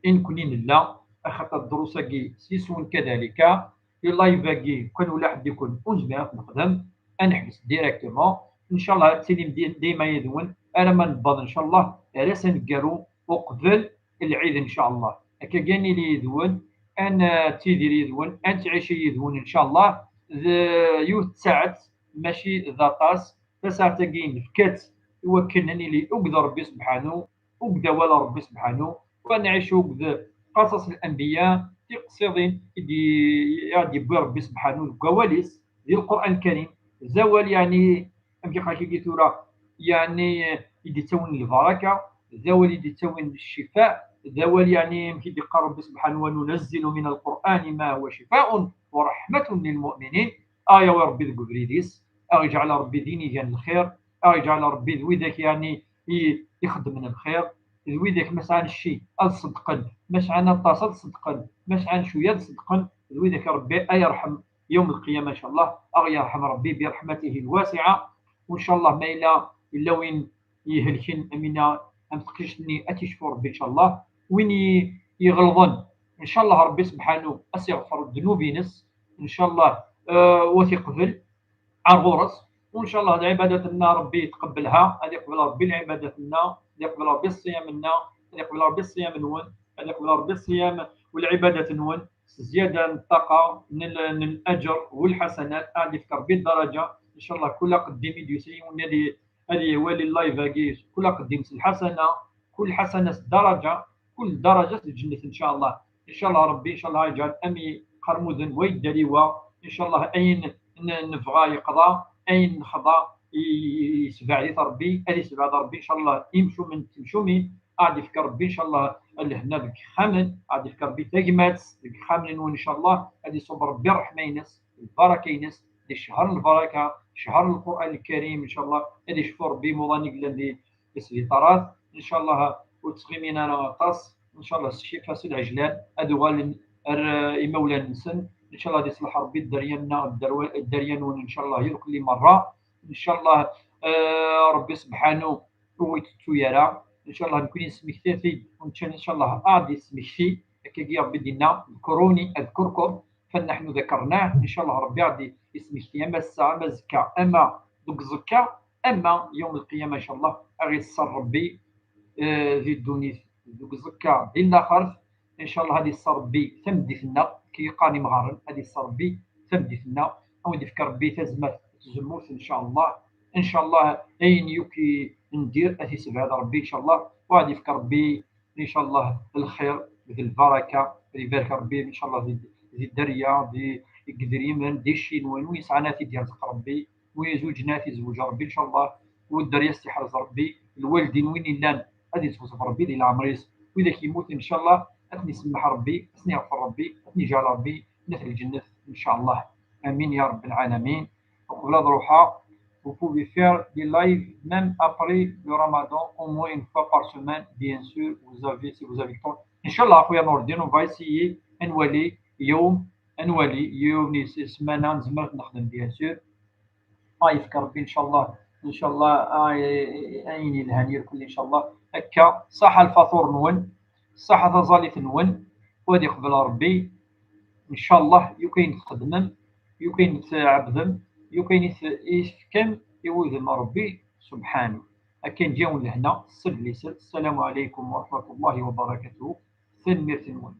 i nekkni nella, axaṭer ddrus-agi s yis-wen kadalika, i live-agi, kan ula ḥedd-iken ur nezmir ad t-nexdem, ad neḥbes directement. Inchallah, ad tilim di-, dayma yid-wen, alamma newweḍ, inchallah, ar ass aneggaru uqbel lɛid, inchallah. Akkagi ad nili yid-wen, ad nettidir yid-wen, ad nettɛici yid-wen, inchallah, d yiwet tsaɛet, mačči d aṭas. Tasaɛet-agi nefka-tt i wakken ad nili akked Ṛebbi sebḥanu, akked awal n Ṛebbi sebḥanu, u ad nɛic akked qasas n lanbiya, tiqsiḍin i d-, i aɣ-d-yewwi Ṛebbi sebḥanu deg wawal-is, di Lqur'an Lkarim, d awal, yeɛni, amek i qqaren tura, yeɛni, i d-ittawin lbaraka, d awal i d-ittawin ccfa, d awal, yeɛni, amek i d-iqqar Ṛebbi sebḥanu, وننزل من القرآن ما هو شفاء ورحمة للمؤمنين. Aɣ-yawi Ṛebbi deg ubrid-is, aɣ-iǧɛel Ṛebbi d inigan n lxir, aɣ-iǧɛel Ṛebbi d widak, yeɛni, i ixeddmen lxir, d widak ma sɛan cci ad ṣeddqen, ma sɛan aṭas ad ṣeddqen, ma sɛan cwiya ad ṣeddqen, d widak Ṛebbi ay yerḥem yawm lqiyama, inchallah, aɣ-yerḥem Ṛebbi برحمته الواسعة. Wa inchallah ma yella, yella win ihelken, amina, am teqcict-nni, ad t-icfu Ṛebbi, inchallah. Win i, iɣelḍen, inchallah, Ṛebbi sebḥanu ad s-iɣfer ddnub-ines, inchallah, eh, u ad t-iqbel ar ɣur-s. Wa inchallah lɛibadat-nneɣ Ṛebbi yetqebbelha, ad iqbel Ṛebbi lɛibadat-nneɣ, ad iqbel Ṛebbi ṣṣiyam-nneɣ, ad iqbel Ṛebbi ṣṣiyam-nwen, ad iqbel Ṛebbi ṣṣiyam u lɛibadat-nwen, s zzyada n ṭṭaqa, n l-, n laǧer u lḥasanat, ad ifk Ṛebbi ddaraǧa, inchallah, kul aqeddim i d-yusa yiwen ad i-, ad iwali live-agi, kul aqeddim s lḥasana, kul ḥasana s ddaraǧa, kul ddaraǧa s lǧennet, inchallah. Inchallah Ṛebbi, inchallah, yeǧɛel am iqermuden wa yeddaliwa, inchallah, ayen n-, nebɣa yeqḍa, ayen nexḍa i-, i-, yesbeɛd-it Ṛebbi, ad yesbeɛd Ṛebbi, inchallah, imcumen d temcumin, ad ifk Ṛebbi, inchallah, lehna deg yexxamen, ad ifk Ṛebbi tagmat deg yexxamen-nwen, inchallah, ad iṣubb Ṛebbi ṛṛeḥma-ines, lbaraka-ines, di ccher n lbaraka, ccher n Lqur'an Lkarim, inchallah, ad icfu Ṛebbi imuḍan i yellan di, di sbiṭarat, inchallah, ur ttɣimin ara aṭas, inchallah, s ccfa, s lɛejlan, ad uɣalen ar, eh, imawlan-nsen, inchallah, ad iṣleḥ Ṛebbi dderya-nneɣ, dderwa-, dderya-nwen, inchallah, irkelli merra, inchallah, eh, Ṛebbi sebḥanu ur itettu ara, inchallah, nekkni nesmekta-t-id, u netta, inchallah, ad d-yesmekti, akkagi Ṛebbi d-yenna, اذكروني أذكركم, فنحن ذكرناه, inchallah, Ṛebbi ad d-yesmekti ama ass-a, ama azekka, ama deg uẓekka, ama yawm lqiyama, inchallah, ad ɣ-iṣṣer Ṛebbi, eh, di ddunit, deg uẓekka, di laxert, inchallah, ad iṣṣer Ṛebbi tameddit-nneɣ, ki yeqqaren imɣaren, ad iṣṣer Ṛebbi tameddit-nneɣ, ad wen-d-ifk Ṛebbi tazmert, tzemmurt, inchallah, inchallah, ayen yakk i ndir, ad t-isebɛed Ṛebbi, inchallah, u ad ifk Ṛebbi inchallah, lxir d lbaraka, ad ibarek Ṛebbi, inchallah, di, di dderya, di, deg yedrimen, di cci-nwen, win yesɛan ad t-id-yerẓeq Ṛebbi, win izuǧen ad t-izweǧ Ṛebbi, inchallah, u dderya ad s-t-iḥrez Ṛebbi, lwaldin win illan ad ittɣeṣṣeb Ṛebbi di leɛmer-is, widak yemmuten, inchallah, ad ten-isemmeḥ Ṛebbi, ad ten-iɣfer Ṛebbi, ad ten-iǧɛel Ṛebbi n at lǧennet, inchallah. Amin ya Ṛebb lɛalamin. Uqbel ad ruḥeɣ, vous pouvez faire des lives même après le ramadan, au moins une fois par semaine, bien sûr, vous avez, si vous avez le temps. Inchallah, a خويا نور الدين, on va essayer, ad nwali يوم, ad nwali يوم, ssmana, nezmer ad nexdem, bien sûr. Ah, yefk Ṛebbi, inchallah, inchallah, ah, ayen yelhan irkel, inchallah. Akka, ṣaḥa lfaṭur-nwen, ṣaḥa taẓallit-nwen, u ad iqbel Ṛebbi, inchallah, yakk ayen txedmem, yakk ayen tɛebdem, yakk ayen i t-, i tefkam i wudem n Ṛebbi subḥanu. Akken ǧǧiɣ-wen lehna, s llisel. السلام عليكم ورحمة الله وبركاته. Tanemmirt-nwen.